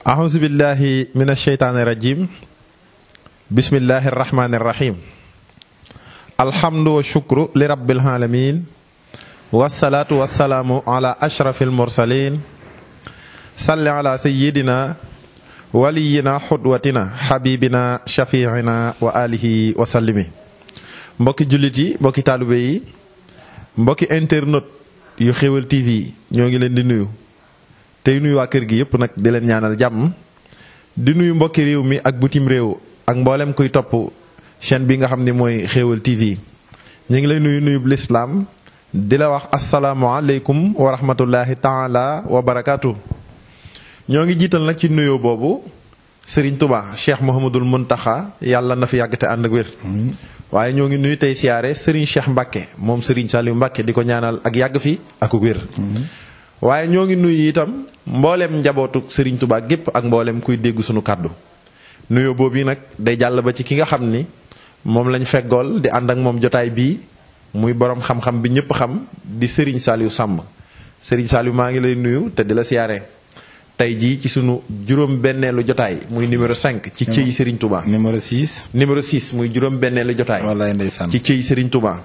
أعوذ بالله من الشيطان الرجيم بسم الله الرحمن الرحيم الحمد والشكر لرب العالمين والصلاة والسلام على أشرف المرسلين صل على سيدنا ولينا حدوتنا حبيبنا شفيعنا وآله وسلم mbokki jullit yi mbokki taalibe yi mbokki internet yu Xéweul TV ñoo ngi leen di nuyu tey nuyu waa kër gi yëpp nag di leen ñaanal jàmm di nuyu mbokki réew mi ak butim réew ak mboolem kuy topp chaîne bi nga xam ne mooy Xéweul TV ñu ngi lay nuyu nuyub lislaam di la wax asalaamualeykum wa rahmatullahi taala wa barakaatu. ñoo ngi jiital nag ci nuyoo boobu Serigne Touba Cheikh Mouhamadul Muntaxa yàlla na fi yàgg te ànd ak wér. waaye ñoo ngi nuyu tey siyaare Serigne Cheikh Mbacke moom Serigne Saliou Mbacke di ko ñaanal ak yàgg fi ak wér. waaye ñoo ngi nuyu itam mboolem njabootu Serigne Touba gépp ak mboolem kuy dégg sunu kàddu nuyoo boobu nag day jàll ba ci ki nga xam ni moom lañ feggool di ànd ak moom jotaay bii muy borom xam-xam bi ñëpp xam di Serigne Saliou Samb Serigne Saliou maa ngi lay nuyu te di la siyaare tey jii ci sunu juróom-benneelu jotaay muy numéro 5 ci cëy Serigne Touba. numéro 6 muy juróom-benneelu jotaay. wallaay ndeysaan ci cëy Serigne Touba.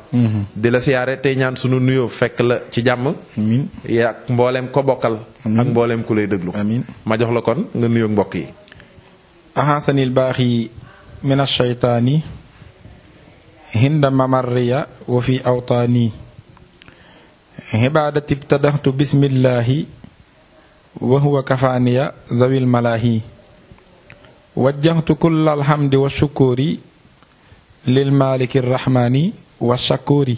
di la siyaare tey ñaan sunu nuyoo fekk la ci jàmm. amiin ak mboolem ko bokkal. ak mboolem ku lay déglu. amiin ma jox la kon nga nuyoo mbokk yi. ahasanil baaxi min ashaytaani hinda mamarriya wa fi awtaani ibaadati ibtadaxtu bismillahi wa huwa kafaaniya zawil malaahi wajjahtu kulla alhamdi wa shukuri lil maliki rahmani wa shakuri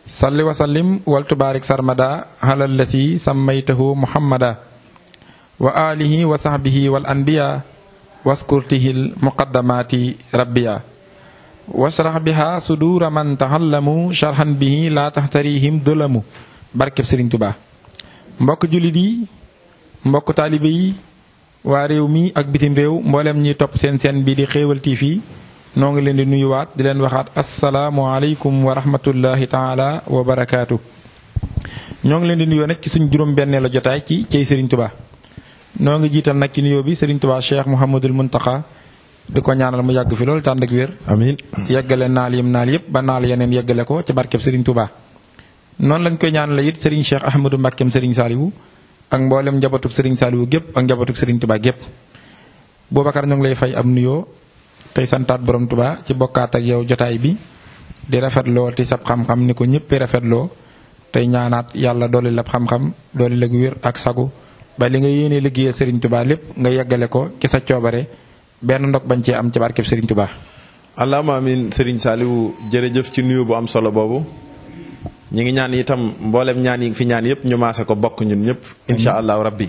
salli wa sallim wal tubaarik sarmada ala allati sammaytahu muhammada wa alihi wa sahbihi wal anbiya waskurtihil muqaddamati rabbiya washrah biha sudura man tahallamu sharhan bihi la tahtarihim dulamu barkeb Sëriñ Tuubaa mbokk jullit yi mbokk taalibe yi waa réew mi ak bitim réew mboolem ñi topp seen bii di Xéweul TV noo ngi leen di nuyuwaat di leen waxaat asalaamualeykum wa rahmatullahi taala wa barakaatu. ñoo ngi leen di nuyoo nag ci suñ juróom-benneelu jotaay ci cey Serigne Touba noo ngi jiital nag ci nuyoo bi Serigne Touba Cheikh Mouhamadul Muntaxa di ko ñaanal mu yàgg fi loolu tànd ak wér. amiin yeggale naal yim naal yëpp ba naal yeneen yeggale ko ci barkeb Serigne Touba. noonu lañ koy ñaanal it Serigne Cheikh Ahmadou Mbackeem Serigne Saliou ak mboolem njabootug Serigne Saliou gépp ak njabootug Serigne Touba gépp Boubacar ñu ngi lay fay am nuyoo tey santaat borom Touba ci bokkaat ak yow jotaay bi di rafetloo ti sab xam-xam ni ko ñëpp rafetloo tey ñaanaat yàlla dooli la xam-xam dooli la wér ak sagu ba li nga yéenee liggéeyal Serigne Touba lépp nga yeggale ko ci sa coobare benn ndog bañ cee am ci barkeb Serigne Touba. allahumma amiin Serigne Saliou jërëjëf ci nuyoo bu am solo boobu. ñi ngi ñaan itam mboolem ñaan yi fi ñaan yëpp ñu maase ko bokk ñun ñëpp. incha allahu rabbi.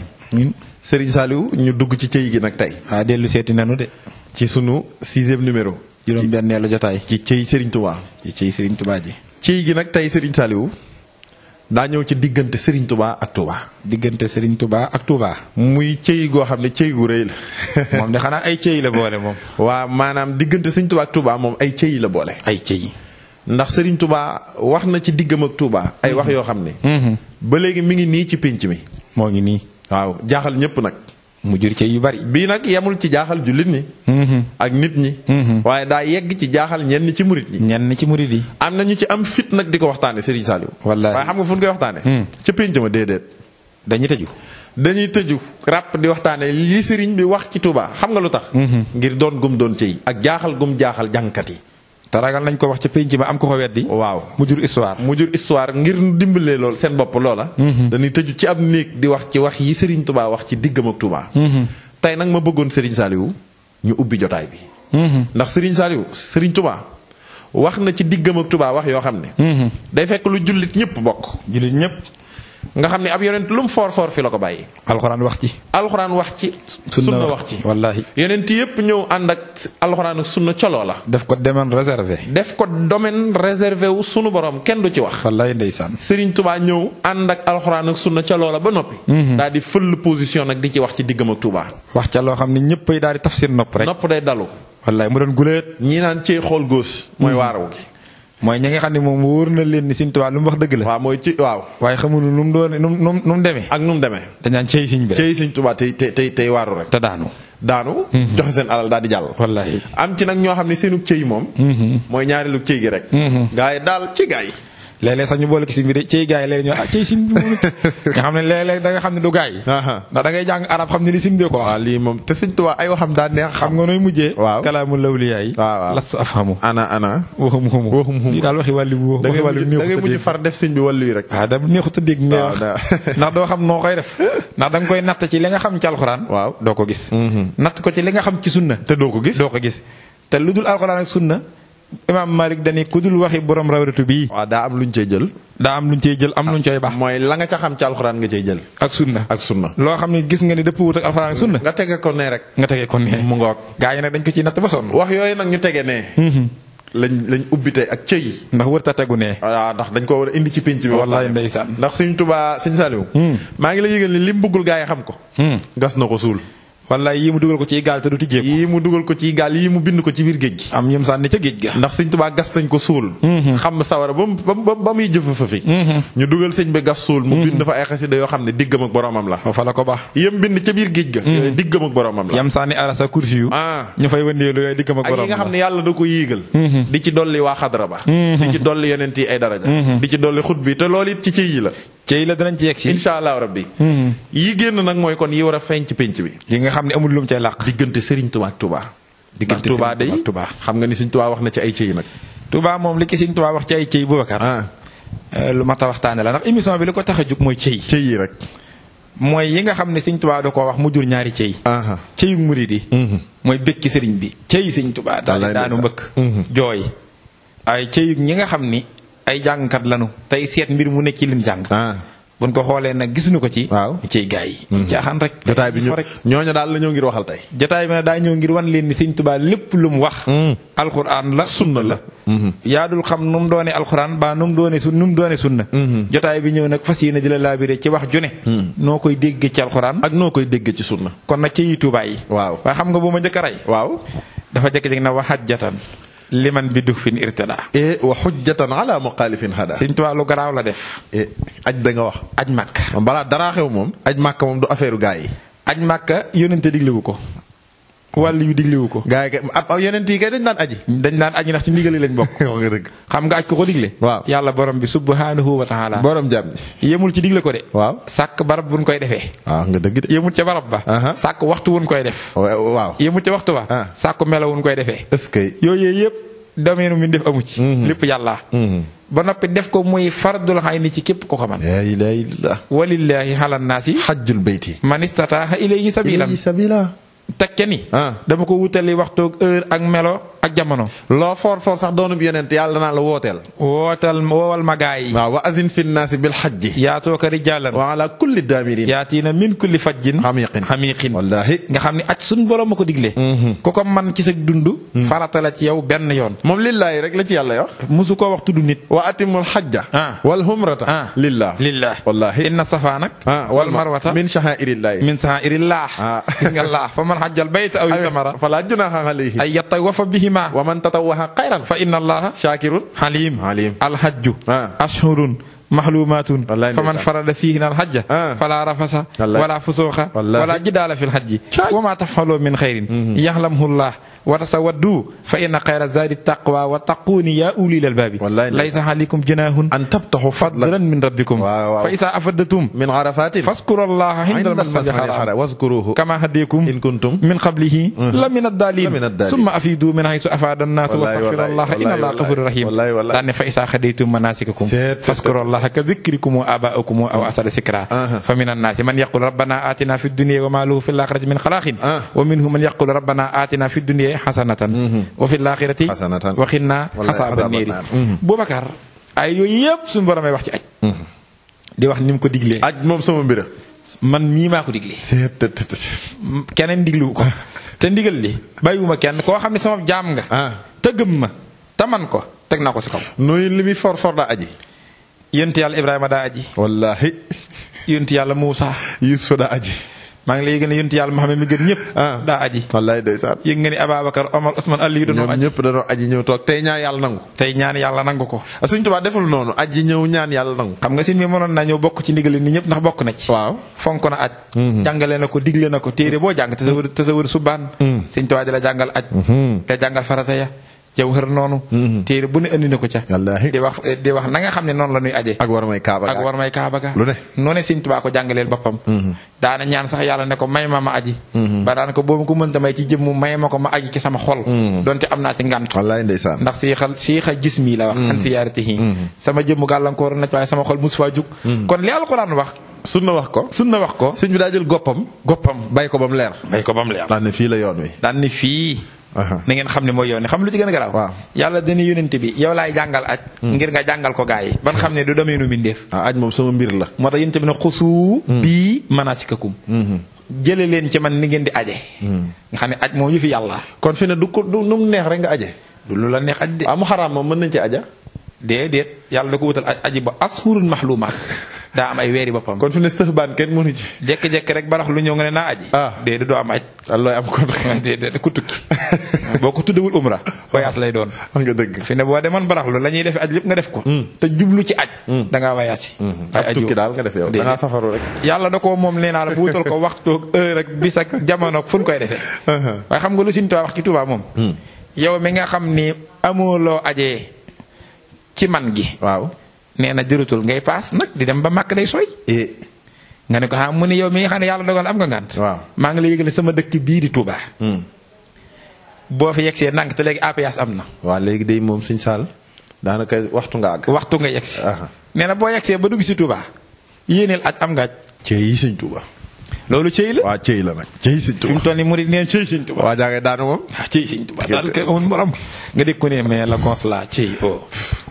Serigne Saliou ñu dugg ci cëy gi nag tey. dellu seeti nanu de. ci sunu 6e numéro. juróom-benneelu jotaay. ci cëy Serigne Touba. ci cëy Serigne Touba ji. cëy gi nag tey Serigne Saliou daa ñëw ci diggante Serigne Touba ak Touba. diggante Serigne Touba ak Touba. muy cëy goo xam ne cëy gu rëy la. moom de xanaa ay cëy la boole moom. waa maanaam diggante Serigne Touba ak Touba moom ay cëy la boole. ay cëy. ndax Serigne Touba wax na ci diggam ak Touba ay wax yoo xam ne. ba léegi mi ngi nii ci pénc mi. moo ngi nii. waaw jaaxal ñëpp nag. mu jur ci yu bari. bii nag yemul ci jaaxal jullit ñi. ak nit ñi. waaye daa yegg ci jaaxal ñenn ci murit ñi. ñenn ci murit yi. am na ñu ci am fit nag di ko waxtaane Serigne Saliou. wallaay waaye xam nga fu ñu koy waxtaane ca pénc ma déedéet. dañuy tëju ràpp di waxtaane li Serigne bi wax ci Touba xam nga lu tax. ngir doon gum doon cëy ak jaaxal gum jaaxal jànkat yi. te ragal nañ ko wax ca pénc ma am ko weddi. waaw mu jur histoire ngir dimbalee lool seen bopp loola. dañuy tëju ci ab néeg di wax ci wax yi Serigne Touba wax ci diggam ak Touba. tey nag ma bëggoon Serigne Saliou ñu ubbi jotaay bi. ndax Serigne Touba wax na ci diggam ak Touba wax yoo xam ne. day fekk lu jullit ñëpp bokk. jullit ñëpp. nga xam ne ab yonent lu mu foor fi la ko bàyyi. alxuraan wax ci. alxuraan wax ci. sunna wax ci. wallaahi. yonent yëpp ñëw ànd ak alxuraan ak sunna coloo la. def ko domaine réservé. def ko domaine réservé wu sunu borom kenn du ci wax. wallaahi ndeysaan. Serigne Touba ñëw ànd ak alxuraan ak sunna coloo la ba noppi. daal di fël position nag di ci wax ci diggam ak Touba. wax ca loo xam ne ñëppay daal di tafsir nopp rek. nopp day dalu. wallaahi mu doon guleet. ñii naan cee xool góos. mooy waaraw gi. mooy ñi nga xam ne moom wóor na leen ni Sëriñ Tuubaa lu mu wax dëgg la. waaw mooy ci waaw. waaye xamuñu nu mu doon nu mu demee. ak nu mu demee. dañ naan cey Sëriñ bi rek. cey Sëriñ Tuubaa tey waaru rek. te daanu. joxe seen alal daal di jàll. wallaahi. am ci nag ñoo xam ne seenu cey moom. mooy ñaareelu cey gi rek. gaa yi daal ci gaa yi. léeg-léeg sax ñu boole ki si bi de cey gaa yi léeg-léeg ñu cey sin bi moom it nga xam ne léeg-léeg da nga xam ne du gaa yi. ndax da ngay jàng arab xam ne li sin bee ko wax. waaw lii moom te Sëriñ Tuubaa ay waxam daa neex. xam nga nooy mujjee. waaw kalaamu lawliyaa yi. waaw lastu afhamu. ana. waxum lii daal waxi wàllu bu waxi wàllu da ngay mujj far def sëñ bi wàllu yi rek. waaw da neexut a dégg ngay wax ndax doo xam noo koy def ndax da nga koy natt ci li nga xam ci alxuraan. waaw doo ko gis. natt ko ci li nga xam ci sunna. te doo ko gis te lu dul alxuraan ak sunna Imaam Malik dañuy ku dul waxi borom rawdatu bii. waaw daa am luñ cey jël. am luñ cay baax. mooy la nga ca xam ci alxuraan nga cey jël. ak sunna. loo xam ne gis nga ni dëpp wut ak alxuraan ak sunna. nga tege ko nee rek. mu ngoog. gaa yi nag dañ ko ciy natt ba sonn. wax yooyu nag ñu tege nee. lañ ubbi tey ak cëy. ndax wër ta tegu nee. waaw ndax dañ ko war a indi ci pénc bi. wallaahi ndeysaan. ndax Sëriñ Tuubaa Sëriñ Saliou. maa ngi la yëgal ni lim bëggul gaa yi xam ko. gas na ko suul. wallaay yii mu dugal ko ci gaal te du tijjeeku. yii mu dugal ko ci gaal yii mu bind ko ci biir géej gi. am ñoom sànni ca géej ga. ndax Sëñ Tuubaa gas nañ ko suul. xam sawara ba muy jëf fa fi. ñu dugal sëñ bi gas suul. mu bind fa ay xasida yoo xam ne diggam ak boromam la. fa la ko baax. yëm bind ca biir géej ga. diggam ak boromam la. yam sànni arasa kursi yu. ñu fay wëndeelu yooyu diggam ak boromam la. ak yi nga xam ne yàlla da ko yéegal. di ci dolli waa xadra ba. di ci dolli yonent yi ay daraja. di ci dolli xut bi te loolu it ci cëy yi la. cey la danañ ci yegg si. incha allah rabbi. yi génn nag mooy kon yi war a feeñ ci penc bi. yi nga xam ne amul lu mu cay làq. diggante Serigne Touba ak Touba. diggante Touba day Touba xam nga ni Serigne Touba wax na ci ay cey nag. Touba moom li ki Serigne Touba wax ci ay cey Boubacar. lu mat a waxtaane la ndax émission bi li ko tax a jóg mooy cey. cey yi rek. mooy yi nga xam ne Serigne Touba da koo wax mu jur ñaari cey. ceyu murid yi. mooy békki Serigne bi. cey Serigne Touba daal daanu mbëkk. jooy ay ceyu ñi nga xam ni ay jàngkat lanu tey seet mbir mu nekk ci liñ jàng. buñ ko xoolee nag gisuñu ko ci. waaw ciy gaa yi. caaxaan rek. jotaay bi ñooñu daal la ñëw ngir waxal tey. jotaay bi nag daa ñëw ngir wan leen ni Sëñ Tuubaa lépp lu mu wax. alxuraan la sunna la. yaa dul xam nu mu doone alxuraan ba nu mu doone sunna. jotaay bi ñëw nag fas yéene di la laabire ci wax ju ne. noo koy déggee ci alxuraan. ak noo koy déggee ci sunna. kon nag ci Tuubaa yi. waaw waaye xam nga bu ma njëkk a rey. waaw dafa jékki-jékki na wax hajjatan liman bi dux fin irtada. wa xujjatan ala muxaalifin hada. Sëñ Tuubaa lu garaaw la def. aj da nga wax. aj màkk. balaa daraa xew moom. aj màkk moom du affaire gaa yi. aj màkk yónnente diglewu ko. wàll yu diglewu ko. gaa yi kay ab yonent yi kay dañ daan aji. dañ daan aji ndax ci ndigal yi lañ bokk. wax nga dëgg. xam nga aj ko digle. waaw yàlla borom bi subhanahu wa taala. borom jàmm yemul ci digle ko de. waaw sàkk barab buñ koy defee. waaw nga dëgg de. yemul ca barab ba. sàkk waxtu wuñ koy def. waaw yemul ca waxtu ba. sàkk melo wuñ koy defee. est-ce que. yooyu yëpp domaine mi def amu ci. lépp yàlla. ba noppi def ko muy fardul ayni ci képp ko xaman. la ilaha illallah. walillahi ala naasi. xajjul bayti. man istataa ilayhi sabila. tekke ni. dama ko wutali waxtoog heure ak melo ak jamono. loo foor sax doonub yeneen yàlla naa la wooteel. woowal ma gaa yi. waaw wa azin fi nnaasi bil xajji. yaatooka rijaalan. wa ala kulli daamirin. yaatiina min kulli fajjin. xamiqin wallaahi. nga xam ne aj suñ borom ma ko digle. ku ko man ci sa dund. farata la ci yow benn yoon. moom lillaahi rek la ci yàlla wax. musu koo wax tudd nit. wa atimul xajja. wal humrata. lillah. wallaahi. inna safa nag. wal marwata min shaa'irillaahi. fa man hajjal bayta aw itamara fala junaha alayhi ay yatawafa bihima wa man tatawwaha khayran fa inna allaha shakirun halim al hajju ashhurun mahlumatun faman farada fihinna al hajja fala rafasa wala fusuqa wala jidala fil hajji wa ma taf'alu min khairin ya'lamuhu allah wa tasawaddu fa inna khayra zadi taqwa wa taquni ya ulil albab laysa alaykum junahun an tabtahu fadlan min rabbikum fa isa afadatum min arafatin fazkurullaha inda al-masjidil haram wazkuruhu kama hadiyakum in kuntum min qablihi la min ad-dalin thumma afidu min haythu afada an-nas wastaghfirullaha inna allaha ghafurur rahim dan fa isa khadaytum manasikakum fazkurullaha ka dhikrikum wa aba'akum aw asada zikra fa min an-nas man yaqul rabbana atina fid dunya wa ma lahu fil akhirati min khalaqin wa minhum man yaqul rabbana atina fid dunya hasanatan wa fil akhirati wa qina azaban nar. Boubacar ay yooyu yëpp suñu borom ay wax ci aj di wax ni mu ko diglee. aj moom sama mbira. man mii maa ko diglee. keneen diglu ko. te ndigal li bàyyiwuma kenn koo xam ne sama jaam nga. te gëm ma te man ko teg naa ko si kaw. nooy li muy for daa aji. yonent yàlla Ibrahima daa aji. wallaahi. yonent yàlla Muusa. Yuusuf daa aji. maa ngi lay yëg ne yonent yàlla Muhammad mi gën ñëpp. daa aji. wallaahi ndeysaan. yëg nga ni Ababacar Omar Ousmane Ali yu doon aji. ñoom ñëpp dañoo aji ñëw toog tey ñaan yàlla nangu. tey ñaan yàlla nangu ko. Sëñ Tuubaa deful noonu aji ñëw ñaan yàlla nangu. xam nga sin mi mënoon naa ñëw bokk ci ndigal ni ñëpp ndax bokk na ci. waaw fonk na aj. jàngale na ko digle na ko téere boo jàng te sa wër subaan. Sëñ Tuubaa di la jàngal aj. te jàngal farata ya jawhar noonu. téere bu ne andi na ko ca. wallaahi di wax na nga xam ne noonu la ñuy aje. ak war may kaaba ga lu ne. noonu Sëñ Tuubaa ko jàngaleel boppam. daana ñaan sax yàlla ne ko may ma aji. ba daan ko boobu ko mënta may ci jëmm may ma ko ma aji ci sama xol. donte am naa ci ngant. wallaahi ndeysaan. ndax siixa gis mii la wax. an siyaaratihi sama jëmm gàllankoor na waaye sama xol mus faa jug. kon li Alxuraan wax. sunna wax ko. sëñ bi daa jël goppam. bay ko ba mu leer. daan ne fii la yoon wi. daan ne fii. na ngeen xam ne mooy yoon ni xam lu ci gën a garaaw. waaw yàlla dana yónente bi yow laay jàngal aj. ngir nga jàngal ko gaa yi. ban xam ne du domeenu mbindeef. aj moom sama mbir la. moo tax yónente bi ne xusu. bii manasikakum. jële leen ci man ni ngeen di aje. nga xam ne aj moom yëfi yàlla. kon fi ne du nu mu neex rek nga aje. du lu la neex aj de. mu xaraam moom mën nañ ci aja. déedéet yàlla da ko wutal aji ba ashurun mahlumaat daa am ay weeri boppam. kon fi ne sëxbaan kenn mënu ci. jékki-jékki rek barax lu ñëw nga ne naa aji. déedéet doo am aj. looy am kon. déedéet ku tukki boo ko tuddewul umra wayaas lay doon. wax nga dëgg. fi ne boo demoon baraxlu la ñuy def aj lépp nga def ko. te jublu ci aj. da ngaa wayaasi. ay tukki daal nga def yow da ngaa safaru rek. yàlla da koo moom nee naa la bu wutal ko waxtu ak heure ak bis ak jamono fu ñu koy defee. waaye xam nga lu Sëñ Tuubaa wax ci Tuubaa moom. yow mi nga xam ni amoo loo ajee ci man gi. waaw nee na jërutul ngay paas nag di dem ba màkk day sooy. nga ne ko mu ne yow mi nga xam ne yàlla dogal am nga ngànt. waaw maa ngi lay yëgal sama dëkk bii di Touba. boo fi yegsee ndànk te léegi APS am na. waaw léegi day moom Sëñ Saal daanaka waxtu nga àgg. waxtu nga yegsi. nee na boo yegsee ba dugg si Touba yéeneel aj am nga aj. cey yi Sëñ Touba. loolu cey la. waaw cey la nag cey Sëñ Touba. fi mu toll nii murid neen cey Sëñ Touba. waa jaa ngay daanu moom. cey Sëñ Touba daal kay amul morom. nga dégg ko ne mais la consulat cey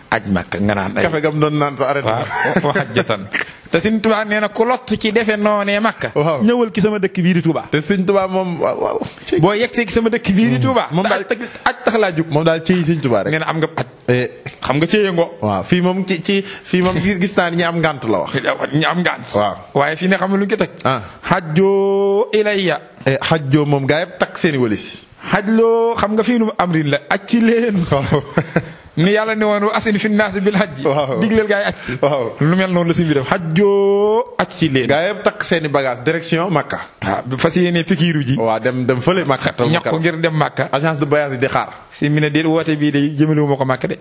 aj Makka nga naan ay. kafe gam doon naan sa arrêté. waaw xajjatan te Sëñ Tuubaa nee na ku lott ci defe noonee Makka. waaw ñëwal ki sama dëkk bii di Touba. te Sëñ Tuubaa moom waaw. boo yegsee ki sama dëkk bii di Touba. moom daal aj tax laa jug. moom daal cey Sëñ Tuubaa rek. nee na am nga aj. xam nga ceye ngo. waaw fii moom fii moom gis naa ni ñi am ngànt la wax. ñi am ngànt. waaw waaye fii ne xam nga lu ñu ko teg. xajjoo ilayya. xajjoo moom gaa yëpp takk seeni walis. xajloo xam nga fii nu amrin la aj ci leen. ni yàlla ne woon asin fi naas bil hajji. waaw digleel gaa yi aj si. waaw lu mel noonu la si bi def xajjoo aj si leen. gaa yëpp takk seeni bagage direction Makka. fas yéene pikiiru ji. waaw dem fële Makka. ñax ko ngir dem Makka. agence de voyage yi di xaar. si mi ne déet woote bii de jëmalewu ma ko Makka de.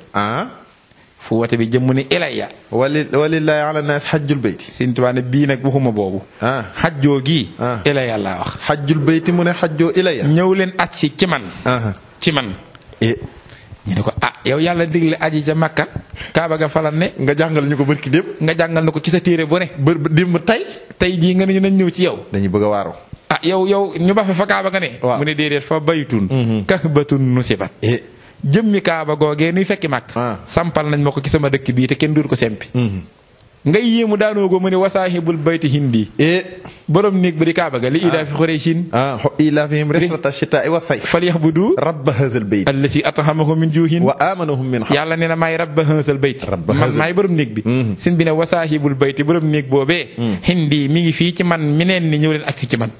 fu woote bi jëmm ni ilayya. walillahi ala naas xajjul bayti. Sëñ Tuubaa ne bii nag waxuma boobu. xajjoo gii. ilayya laa wax. xajjul bayti mu ne xajjoo ilayya. ñëw leen aj si ci man. ci man. ñu ne ko yow yàlla digle aji ca Makka. Kaaba ga falan ne. nga jàngal ñu ko barki démb. nga jàngal na ko ci sa téere bu ne. démb tey jii nga ne ñu nañ ñëw ci yow. dañuy bëgg a waaru. yow ñu ba fa Kaaba ga ne. mu ne déedéet fa baytun. kahbatun nusibat. jëmmi Kaaba googee nuy fekki Makk. sampal nañ ma ko ci sama dëkk bii te kenn duur ko sempi. ngay yéemu daanoo ko mu ne wasaahibul bayti hindi. borom néeg ba di Kaaba ga li ilaafi Qurayshin. ilaafihim rihlata shitaa'i wa sayf. falyabudu rabba haazal bayt. allazii at'amahum min juu'in wa aamanahum min xawf. yàlla nee na maay rabba haazal bayt. man maay borom néeg bi. sin bi ne wasaahibul bayti borom néeg boobee. hindi mi ngi fii ci man mi neen ni ñëw leen agsi ci man.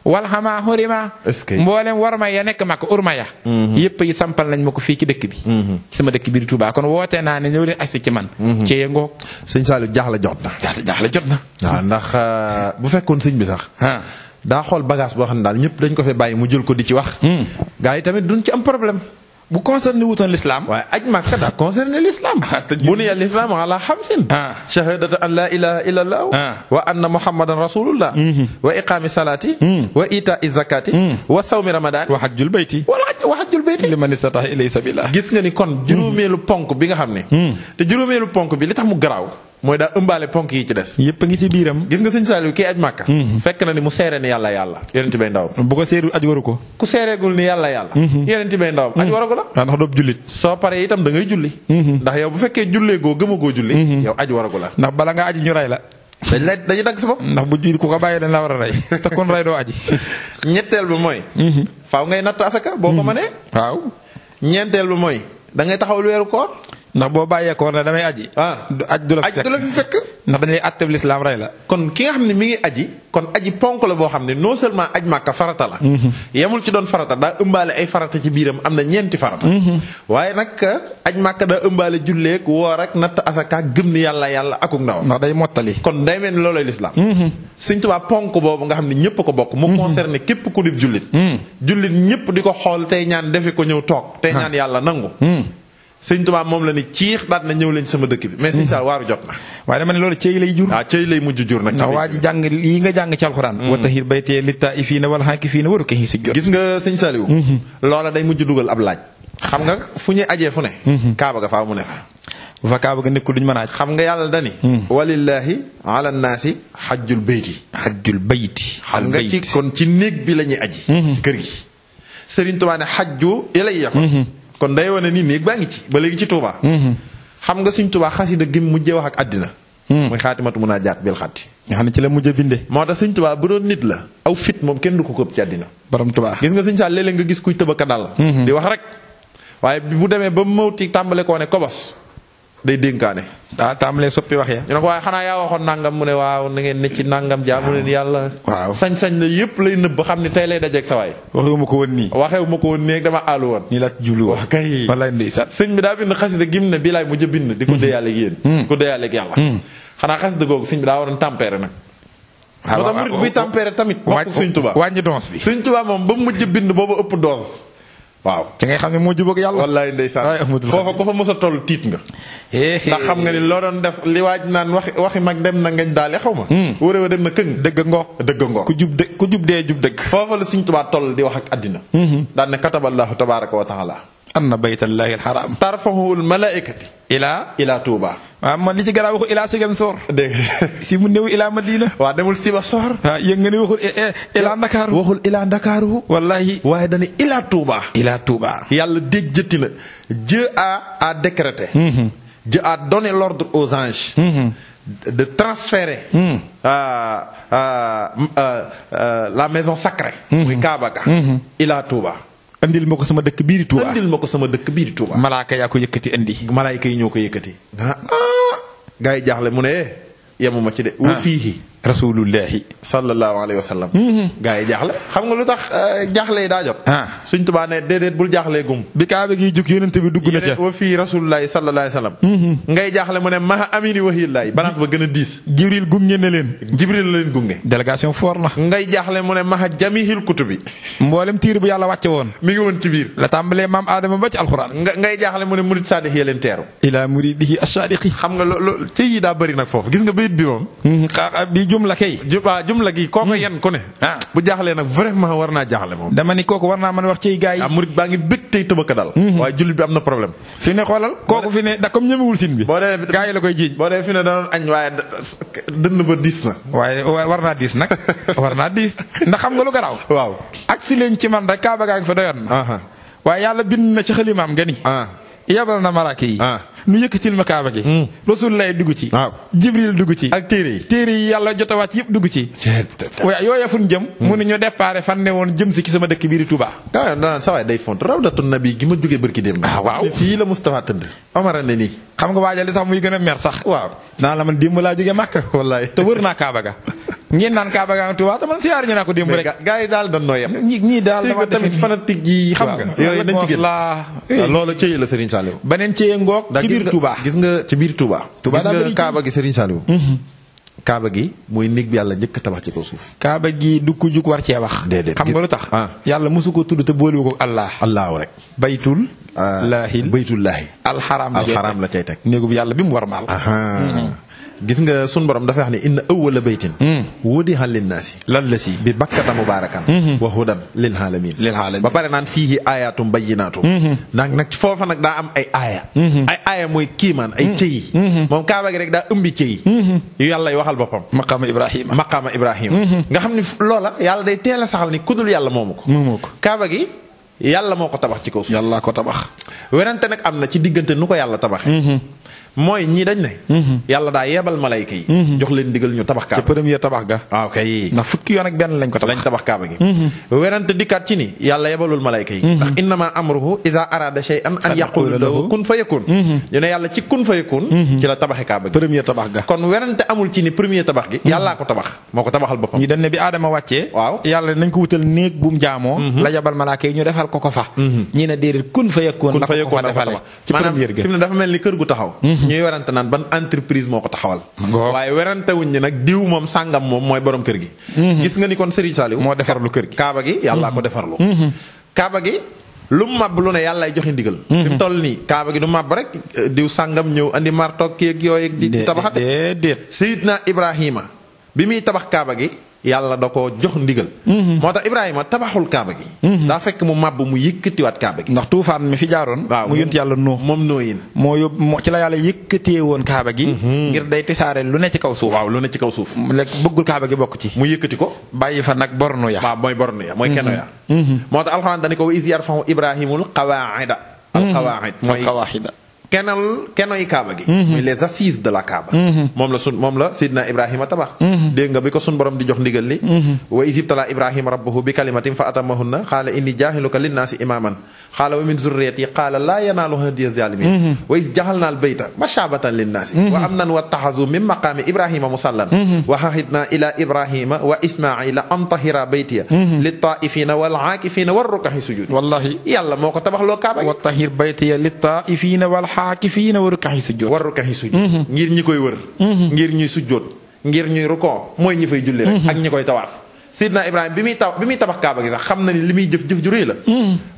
wal xamaa xurima. mboolem warma ya nekk Makka urma ya. yëpp yi sampal nañ ma ko fii ci dëkk bi. ci sama dëkk bi di Touba kon woote naa ne ñëw leen agsi ci man. cee ngoog. Sëñ Saliou jaaxle jot na. jaaxle jot na. waaw ndax bu fekkoon sëñ bi sax. daa xool bagage boo xam ne daal ñëpp dañ ko fi bàyyi mu jël ko di ci wax. gaa yi tamit duñ ci am problème. bu concerné wutoon l'islam. waaye aj Makka daa concerné l'islam. buniya l'islam ala xamsin. shahadatu an la ilaha illa allah. wa anna muhammadan rasulullah. wa iqaami salaati. wa itaa zakati. wa sawmi ramadan. wa hajjul bayti. wa hajjul bayti. liman istata'a ilayhi sabila. gis nga ni kon juróomeelu ponk bi nga xam ne. te juróomeelu ponk bi li tax mu garaaw. mooy daa ëmbaale ponk yi ci des. yëpp a ngi ci biiram. gis nga sëñ Saliou kii aj Màkka. fekk na ni mu seere ni yàlla yonent bay ndawam. bu ko seerul aj waru ko. ku seereegul ni yàlla yonent bay ndawam aj waru ko la. ndax doob jullit. soo paree itam da ngay julli. ndax yow bu fekkee jullee goo gëmagoo julli. yow aj waru ko la. ndax bala nga aji ñu rey la. dañuy dagg sa bopp. ndax bu ku ko bàyyee dañ la war a rey te kon rey doo aji. ñetteel bi mooy. faaw ngay natt asaka boo ko mënee. waaw. ñeenteel bi mooy da ngay taxawal weeru koor. ndax boo bàyyee koor ne damay aji. du la fi fekk. ndax dañuy àtteb lislaam rey la. kon ki nga xam ne mi ngi aji. kon aji ponk la boo xam ne non seulement aj Màkka farata la. yemul ci doon farata daa ëmbaale ay farata ci biiram am na ñeenti farata. waaye nag aj Màkka daa ëmbaale julleek woor ak natt asaka gëm ni yàlla akuk ndawam. ndax day mottali. kon day mel ni loolooy lislaam. Sëñ Tuubaa ponk boobu nga xam ne ñëpp ko bokk. mu concerné képp ku dib jullit. jullit ñëpp di ko xool tey ñaan defi ko ñëw toog. tey ñaan yàlla nangu. Sëñ Tuubaa moom la ni ciix daat na ñëw leen ci sama dëkk bi mais sëñ Sall waaru jot na. waaye dama ne loolu cëy lay jur. cëy lay mujj jur nag. ndax waa ji jàng yi nga jàng ci alxuraan. wa tahir baytee lit-taa'ifiina wal aakifiina wa ruk'i sujud. gis nga sëñ Saliou. loola day mujj dugal ab laaj. xam nga fu ñuy ajee fu ne. Kaaba ga faa mu ne fa. bu fa Kaaba ga nekkul duñ mën a aj. xam nga yàlla dani. walillaahi ala naasi xajjul bayti. xajjul bayti. xam nga ci kon ci néeg bi la ñuy aji. ci kër gi. Sëriñ Tuubaa ne xajju ilayya kon day wane ni néeg baa ngi ci ba léegi ci Touba. xam nga Sëñ Tuubaa xasida gi mujjee wax ak àddina. muy xaatimatu munaajaat bil xatti. nga xam ne ci la mujjee bindee. moo tax Sëñ Tuubaa bu doon nit la. aw fit moom kenn du ko këpp ci àddina. borom Tuubaa gis nga Sëñ Saal léeg-léeg nga gis kuy tëbaka dal. di wax rek waaye bu demee ba mawti tàmbale koo ne kobos day dénkaane. daa tàmbalee soppi wax ya. ñu ne ko waaye xanaa yaa waxoon nangam mu ne waaw na ngeen ne ci nangam jaamu leen yàlla. waaw sañ-sañ la yëpp lay nëbb xam ni tey lay dajeeg sa waay. waxewu ma ko woon nii. waxewu ma ko woon nii dama àllu woon. nii la ci jublu woon. kay wallaay ndeysaan. sëñ bi daa bind xasida gim ne bii laay mujj bind. di ko déyaaleeg yéen. di ko déyaaleeg yàlla. xanaa xasida googu sëñ bi daa waroon tempéré nag. waaw moo tax murid buy tempéré tamit. bokk Sëñ Tuubaa wàññi dons bi. Sëñ Tuubaa moom ba mujj bind boobu ëpp dose. waaw ci ngay xam ne moo jubóog yàlla. wallaay ndeysaan foofa ko fa mos a toll tiit nga. ndax xam nga ni loo doon def li waaj naan waxi mag dem na ngañ daale xaw ma. wóoree wa dem na këng. dëgg ngoo ku jub dee jub dëgg. foofa la Sëñ Tuubaa toll di wax ak àddina. daan ne kataballaahu tabaaraka wa taala. anna baytallaahi alxaraam. tarfahuul malaaikati. ilaa Tuubaa. waaw man li ci garaaw waxul ilaa Ziguinchor. dégg si mu néew ilaa Madina. waaw demul Sibassor. waaw yëg nga ne waxul ilaa Ndakaaru. waxul ilaa Ndakaaru. wallaahi. waaye dañu ilaa Touba. ilaa Touba. yàlla dégg jëtti na. Dieu a décrété. Dieu a donné l'ordre aux anges. de transférer. la maison sacrée. muy Kaaba ga. ilaa Touba. andil ma ko sama dëkk biiri Touba. andil ma ko sama dëkk biiri Touba. malaaka yaa ko yëkkati andi. malaayka yi ñoo ko yëkkati. gaa yi jaaxle mu ne yemuma ci de. wa fiihi rasulullahi sallallahu alayhi wa sallam. gaa yi jaaxle xam nga lu tax jaaxle yi daa jot. Sëñ Tuubaa ne déedéet bul jaaxlee gum. bi Kaaba gi jug yonent bi dugg na ca. wa fii rasulullahi sallallahu alayhi wa sallam. ngay jaaxle mu ne maha amini wahillahi balance ba gën a diis. Jibril gunge na leen. Jibril la leen gunge. délégation fort na. ngay jaaxle mu ne maha jamihil kutubi. mboolem tiir bu yàlla wàcce woon. mi ngi woon ci biir. la tàmbalee maam Adama ba ci alxuraan. ngay jaaxle mu ne murid saadix ya leen teeru. ila muridihi ashadiqi. xam nga loolu ci yi daa bëri nag foofu gis nga bayit bi moom. bi jumla kay. jumla gi kooku yenn ku ne. bu jaaxlee nag vraiment war naa jaaxle moom. dama ni kooku war naa mën a wax ci gaa yi. murid baa ngi bëgg tey tëbaka dal. waaye jullit bi am na problème. fi ne xoolal kooku fi ne da comme ñemewul sin bi. boo dee gaa yi la koy jiiñ. boo dee fi ne danoon añ waaye dënn ba diis na. waaye war naa diis nag war naa diis ndax xam nga lu garaaw. waaw ak si leen ci man rek Kaaba gaa ngi fa doyoon na. waaye yàlla bind na ci xalimaam nga ni. yabal na malaaka yi. nu yëkkatil ma Kaaba gi. rasul lay dugg ci. Jibril dugg ci. ak téere yi yàlla jotawaat yëpp dugg ci. waaye yooya fu ñu jëm. mu ne ñu déparé fan ne woon jëm si ci sama dëkk biiri Touba. gaa daan sa waay day font rawdatu nabi gi ma jógee barki démb. waaw fii la Moustapha tëdd. Omar ne nii. xam nga waajal li sax muy gën a mer sax. waaw naan la man démb laa jógee Màkka. wallaay te wër naa Kaaba ga. ngeen naan Kaaba ga Touba te man siyaar ñu naa ko démb rek. gaa yi daal dañ noo yem. ñii daal dama tamit fanatique yi xam nga. yooyu nañ ci gën loolu cëy la Serigne Saliou. beneen cëy ngoog ci biir Touba. gis nga ci biir Touba. gis nga Kaaba gi Serigne Saliou. Kaaba gi mooy néeg bi yàlla njëkk a tabax ci kaw suuf. Kaaba gi du ko jug war cee wax. déedéet xam nga lu tax. yàlla mosu ko tudd te booliwu ko Allah. Allahu rek. baytul. laahil baytullaahi. alxaraam la cay teg néegu bi yàlla bi mu war maal. gis nga sun borom dafa wax ne inna awwala baytin wudi'a linnaasi lan la si bi bakkata mubarakan wa hudan lil alamin ba pare naan fiihi ayatum bayyinatum nag foofa nag daa am ay aaya mooy kiimaan ay cëyi moom kaaba gi rek daa ëmbi cëyi yu yàlla waxal boppam maqaama Ibrahima nga xam ni loola yàlla day teel a saxal ni kudul yàlla moomu ko kaaba gi yàlla moo ko tabax ci kaw suuf yàlla ko tabax werante nag am na ci diggante nu ko yàlla tabaxee mooy ñii dañ ne yàlla daa yebal malayka yi jox leen digal ñu tabax kaaba ci premier tabax ga waaw kay ndax fukki yoon ak benn lañ ko tabax kaaba gi werante dikkaat ci ni yàlla yebalul malayka yi ndax innama amruhu iza arada shay'an an yaqula lahu kun fayakun ñu ne yàlla ci kun fayakun ci la tabaxe kaaba gi premier tabax ga kon werante amul ci ni premier tabax gi yàllaa ko tabax moo ko tabaxal boppam ñi dañ ne bi aadama wàccee waaw yàlla nañ ko wutal néeg bu mu jaamoo la yebal malayka yi ñu defal ko fa ñi ne déedéet kun fayakun la ko fa defale ci premier ga fi mu ne dafa mel ni kër gu taxaw ñuy werante naan entreprise moo ko taxawal waaye werante wuñ ni nag diw moom sàngam moom mooy borom kër gi gis nga ni kon Serigne Saliou moo defarlu kër gi kaaba gi yàllaa ko defarlu kaaba gi lu mu màbb lu ne yàllaay joxe ndigal fi mu toll nii kaaba gi du màbb rek diw sàngam ñëw andi martoog kii ak yooyu di tabaxate déedéet Seydina Ibrahima bi muy tabax kaaba gi yàlla da ko jox ndigal moo tax Ibrahima tabaxul kaaba gi daa fekk mu màbb mu yëkkatiwaat kaaba gi ndax tuufaan mi fi jaaroon mu yónni yàlla moom nooyin moo yóbbu ci la yàlla yëkkatee woon kaaba gi ngir day tisaare lu ne ci kaw suuf waaw lu ne ci kaw suuf léegi bëggul kaaba gi bokk ci mu yëkkati ko bàyyi fa nag bornu ya waaw mooy bornu ya mooy keno ya moo tax alxuraan dañu ko wa iz yarfa'u Ibrahimul qawaa'ida mooy keno yi kaaba gi muy les assises de la kaaba moom la Seydina Ibrahima tabax dégg nga bi ko sun borom di jox ndigal li wa iz ibtala Ibrahima rabbuhu bi kalimatin fa atammahunna qaala inni jaahiluka linnaasi imaaman qaala wa min zurriyati qaala laa yanaalu ahdiya zalimin wa iz jaxalna al bayta mashabatan linnaasi wa amnan wattaxazu min maqaami Ibrahima musallan wa ahidna ila Ibrahima wa Ismaila an tahira baytiya littaa'ifina wal aakifina war ruk'i sujud wallahi yàlla moo ko tabax loo kaaba gi wa tahir baytiya littaa'ifina wal aakifiina war ruk'i sujud ngir ñi koy wër ngir ñuy sujjóot ngir ñuy rukoo mooy ñi fay julli rek ak ñi koy tawaaf Seydina Ibrahima bi muy tabax kaaba gi sax xam na ni li muy jëf ju rëy la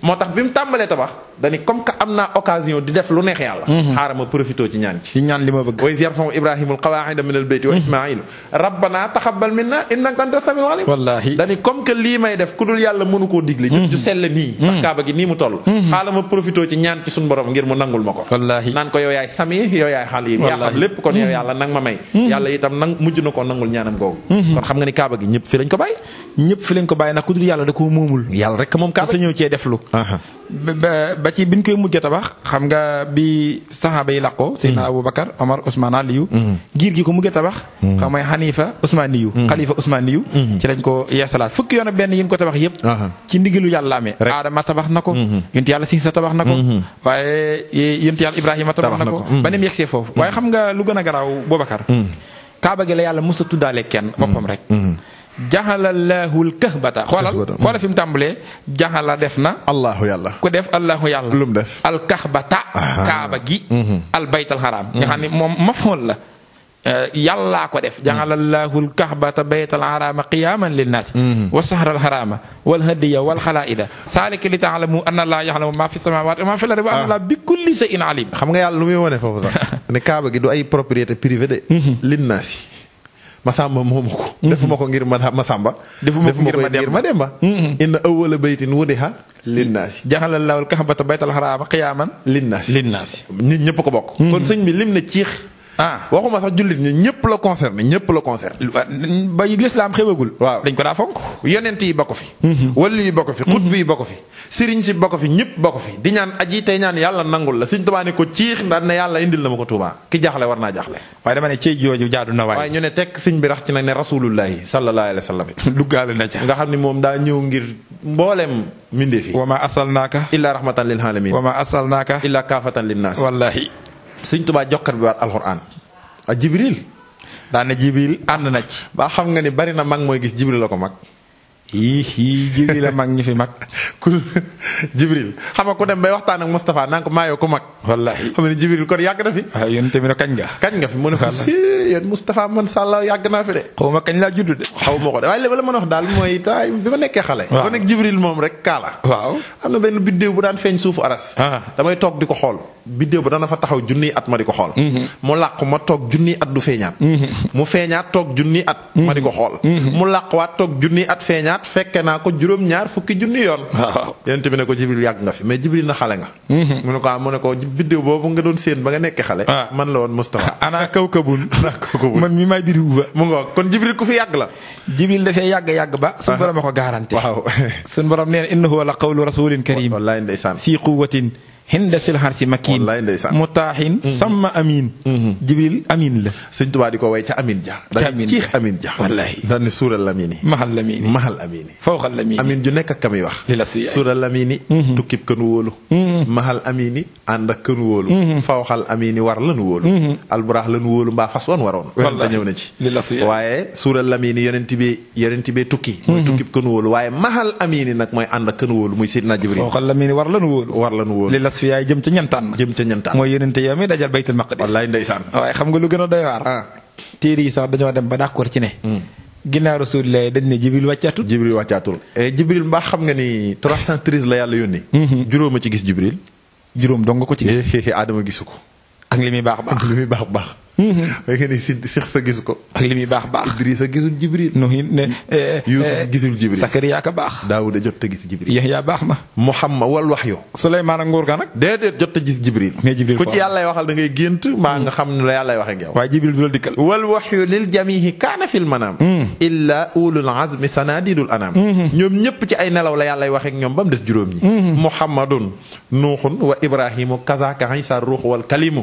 moo tax bi mu tàmbalee tabax dani comme que am naa occasion di def lu neex yàlla xaaral ma profité ci ñaan ci ñaan li ma bëgg wa iz yarfa'u Ibrahimul qawaa'ida minal bayti wa Ismaa'ilu rabbana taqabbal minna innaka antas samiul alim wallaahi dani comme que lii may def ku dul yàlla mënu koo digle jëf ju sell nii ndax kaaba gi nii mu toll xaaral ma profité ci ñaan ci suñu borom ngir mu nangul ma ko wallaahi naan ko yow yaay sami yow yaay xalim yaa xam lépp kon yow yàlla nang ma may yàlla itam mujj na ko nangul ñaanam googu kon xam nga ni kaaba gi ñëpp fi lañ ko bàyyi ndax ku dul yàlla da koo moomul yàlla rek moom kaaba sa ñëw cee deflu ba ci biñ koy mujj tabax xam nga bi saxaaba yi làqoo Seydina Aboubacar Omar Ousmane Aliyu giir gi ko mujj tabax xam mooy xalifa Ousmaniyu ci lañ ko yeesalaat fukki yoon ak benn yi ko tabax yëpp ci ndigalu yàlla amee Aadama tabax na ko yonent yàlla Siisa tabax na ko waaye yonent yàlla Ibrahima tabax na ko ba nem yegsee foofu waaye xam nga lu gën a garaaw Boubacar kaaba gi la yàlla mos a tuddaale kenn boppam rek jaxalallahul kahbata xoolal fi mu tàmbalee jaxala def na allahu yàlla ku def allahu yàlla lu mu def al kahbata kaaba gi al baytal xaraam nga xam ne moom maf'ul la yàllaa ko def jaxalallahul kahbata baytal xaraama qiyaaman linnaasi wa sahral xaraama wal hadiya wal xalaa'ida saalika li ta'lamu anna allaha yaxlamu ma fi samaawaati wa ma fi l-ardi wa anna allaha bi kulli shay'in alim xam nga yàlla lu muy wone foofu sax ne kaaba gi du ay propriété privée de linnaasi Masamba moomu ko defuma ko ngir Masamba defuma ko ngir Mademba inna awwala baytin wudi'a linnaasi jaxalallahul kahbata baytal xaraama qiyaaman linnaasi nit ñëpp ko bokk kon sëñ bi lim ne ciix waxuma sax jullit ñi ñëpp la concerné ba lislaam xewagul waaw dañ ko daa fonk yonent yi bokk fi wali yi bokk fi xutb yi bokk fi sëriñ si bokk fi ñëpp bokk fi di ñaan aji tey ñaan yàlla nangul la Sëriñ Tuubaa ne ko ciix ndax ne yàlla indil na ma ko Tuubaa ki jaaxle war naa jaaxle waaye dama ne cey jooju jaadu na waaye ñu ne tekk sëñ bi rax ci nag ne rasulullahi sallallahu alayhi wa sallam duggaale na ca nga xam ne moom daa ñëw ngir mbooleem mindeef yi wa ma arsalnaaka illaa rahmatan lil alamin wa ma arsalnaaka illaa kaafatan linnaas wallahi Sëriñ Tuubaa jokkat bi waat alxuraan ak Jibril daane Jibril ànd na ci ba xam nga ni bari na mag mooy gis Jibril la ko mag Jibril la mag ñi fi mag ku Jibril xam nga ku dem bay waxtaan ak Moustapha naan ko maayoo ko mag wallahi xam ne Jibril kon yàgg na fi waaw yéen tamit kañ nga fi mu ne ko si yéen Moustapha man Sall yàgg naa fi de. xaw ma kañ laa judd de. xaw ma ko de waaye li ma la mën a wax daal mooy taay bi ma nekkee xale. waaw ba nekk Jibril moom rek kaala. waaw am na benn biddéew bu daan feeñ suufu aras. damay toog di ko xool. biddéew ba dana fa taxaw junniy at ma di ko xool. mu làqu ma toog junniy at du feeñaat. mu feeñaat toog junniy at. ma di ko xool. mu làquwaat toog junniy at feeñaat fekke naa ko juróom-ñaar fukki junni yoon. waaw yonent bi ne ko Jibril yàgg nga fi mais Jibril na xale nga. mu ne ko biddéew boobu nga doon séen ba nga nekkee xale. man la woon Moustapha. ana kawkabun man mi may bidiw ba. mu ngoog kon Jibril ku fi yàgg la. Jibril dafay yàgg ba. suñu borom a ko garanti. waaw suñu borom nee na innahu la qawlu rasulin karim. wallaay ndeysaan. si quwwatin hinda sil harsi makin. wallaay ndeysaan. mutaahin samma amin. Jibril amin la. Sëñ Tuubaa di ko way ca amin ja. ca amin ja ciix amin ja. wallaay daan ni suural lamini. mahal lamini. mahal amini. fawqal lamini. amin ju nekk ak ka muy wax. li la si suural lamini. tukkib kënu wóolu. mahal amini ànd ak kënu wóolu. fawqal amini war lanu wóolu. alburaax lanu wóolu mbaa fas wan waroon. wallaay ñëw na ci. li la si waaye suural lamini yonent bi tukki. mooy tukkib kënu wóolu waaye mahal amini nag mooy ànd ak kënu wóolu muy Seydina Jibril. fawqal lamini war lanu wóolu. war lanu wóolu. li la si yaay jëm ca ñantaan. jëm ca ñantaan. mooy yonente yow mi dajal baytul maqdis. wallaay ndeysaan. waaye xam nga lu gën a doy waar. téere yi sax dañoo dem ba d'accord ci ne. ginnaaw Rasulullah dañ ne Jibril wàccaatul. Jibril wàccaatul. Jibril mbaa xam nga ni 313 la yàlla yónni. juróom a ci gis Jibril. juróom dong nga ko ci gis. Adama gisu ko. ak li muy baax baax. ak li muy baax baax. waaye nga ni Six sa gisu ko. ak li muy baax baax. Idrissa gisul Jibril. Nuhin ne. Yuusuf gisul Jibril. Sakariya ka baax. Daawuda jot a gis Jibril. Yahya baax na. Muhammad wal wahyu. Suleymaan ak nguur ga nag. déedéet jot a gis Jibril. mais Jibril ku ci yàllay waxal da ngay gént mbaa nga xam ne la yàllay waxee ak yow. waaye Jibril du la dikkal. wal wahyu lil jamihi kaana fil manaam. illa ulul azmi sanadidul anaam. ñoom ñëpp ci ay nelaw la yàllay waxee ak ñoom ba mu des juróom ñi. Muhammadun nuuxun wa Ibrahimu kazaaka Isa ruux wal kalimu.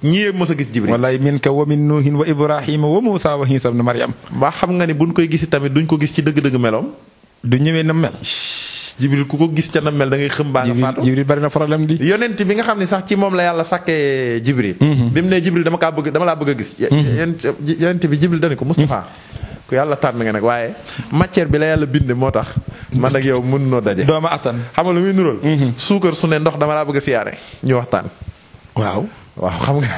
ñii mës a gis Jibril. wallaay min ka wa min nuuhin wa Ibrahima wa Muusa wa Iisa ibn Maryam. ba xam nga ni buñ koy gisi tamit duñ ko gis ci dëgg-dëgg meloom. du ñëwee na mel. Jibril ku ko gis ca na mel da ngay xëm baa nga faatu. Jibril bari na problème di. yonent bi nga xam ne sax ci moom la yàlla sàkkee Jibril. bi mu ne Jibril dama laa bëgg a gis. yonent bi Jibril dani ko Moustapha. ku yàlla tànn nga nag waaye matière bi la yàlla binde moo tax man ak yow mën noo daje. dooma attan. xam nga lu muy nural. suukar su ne ndox dama laa bëgg a siyaare ñu waxtaan. waaw xam nga.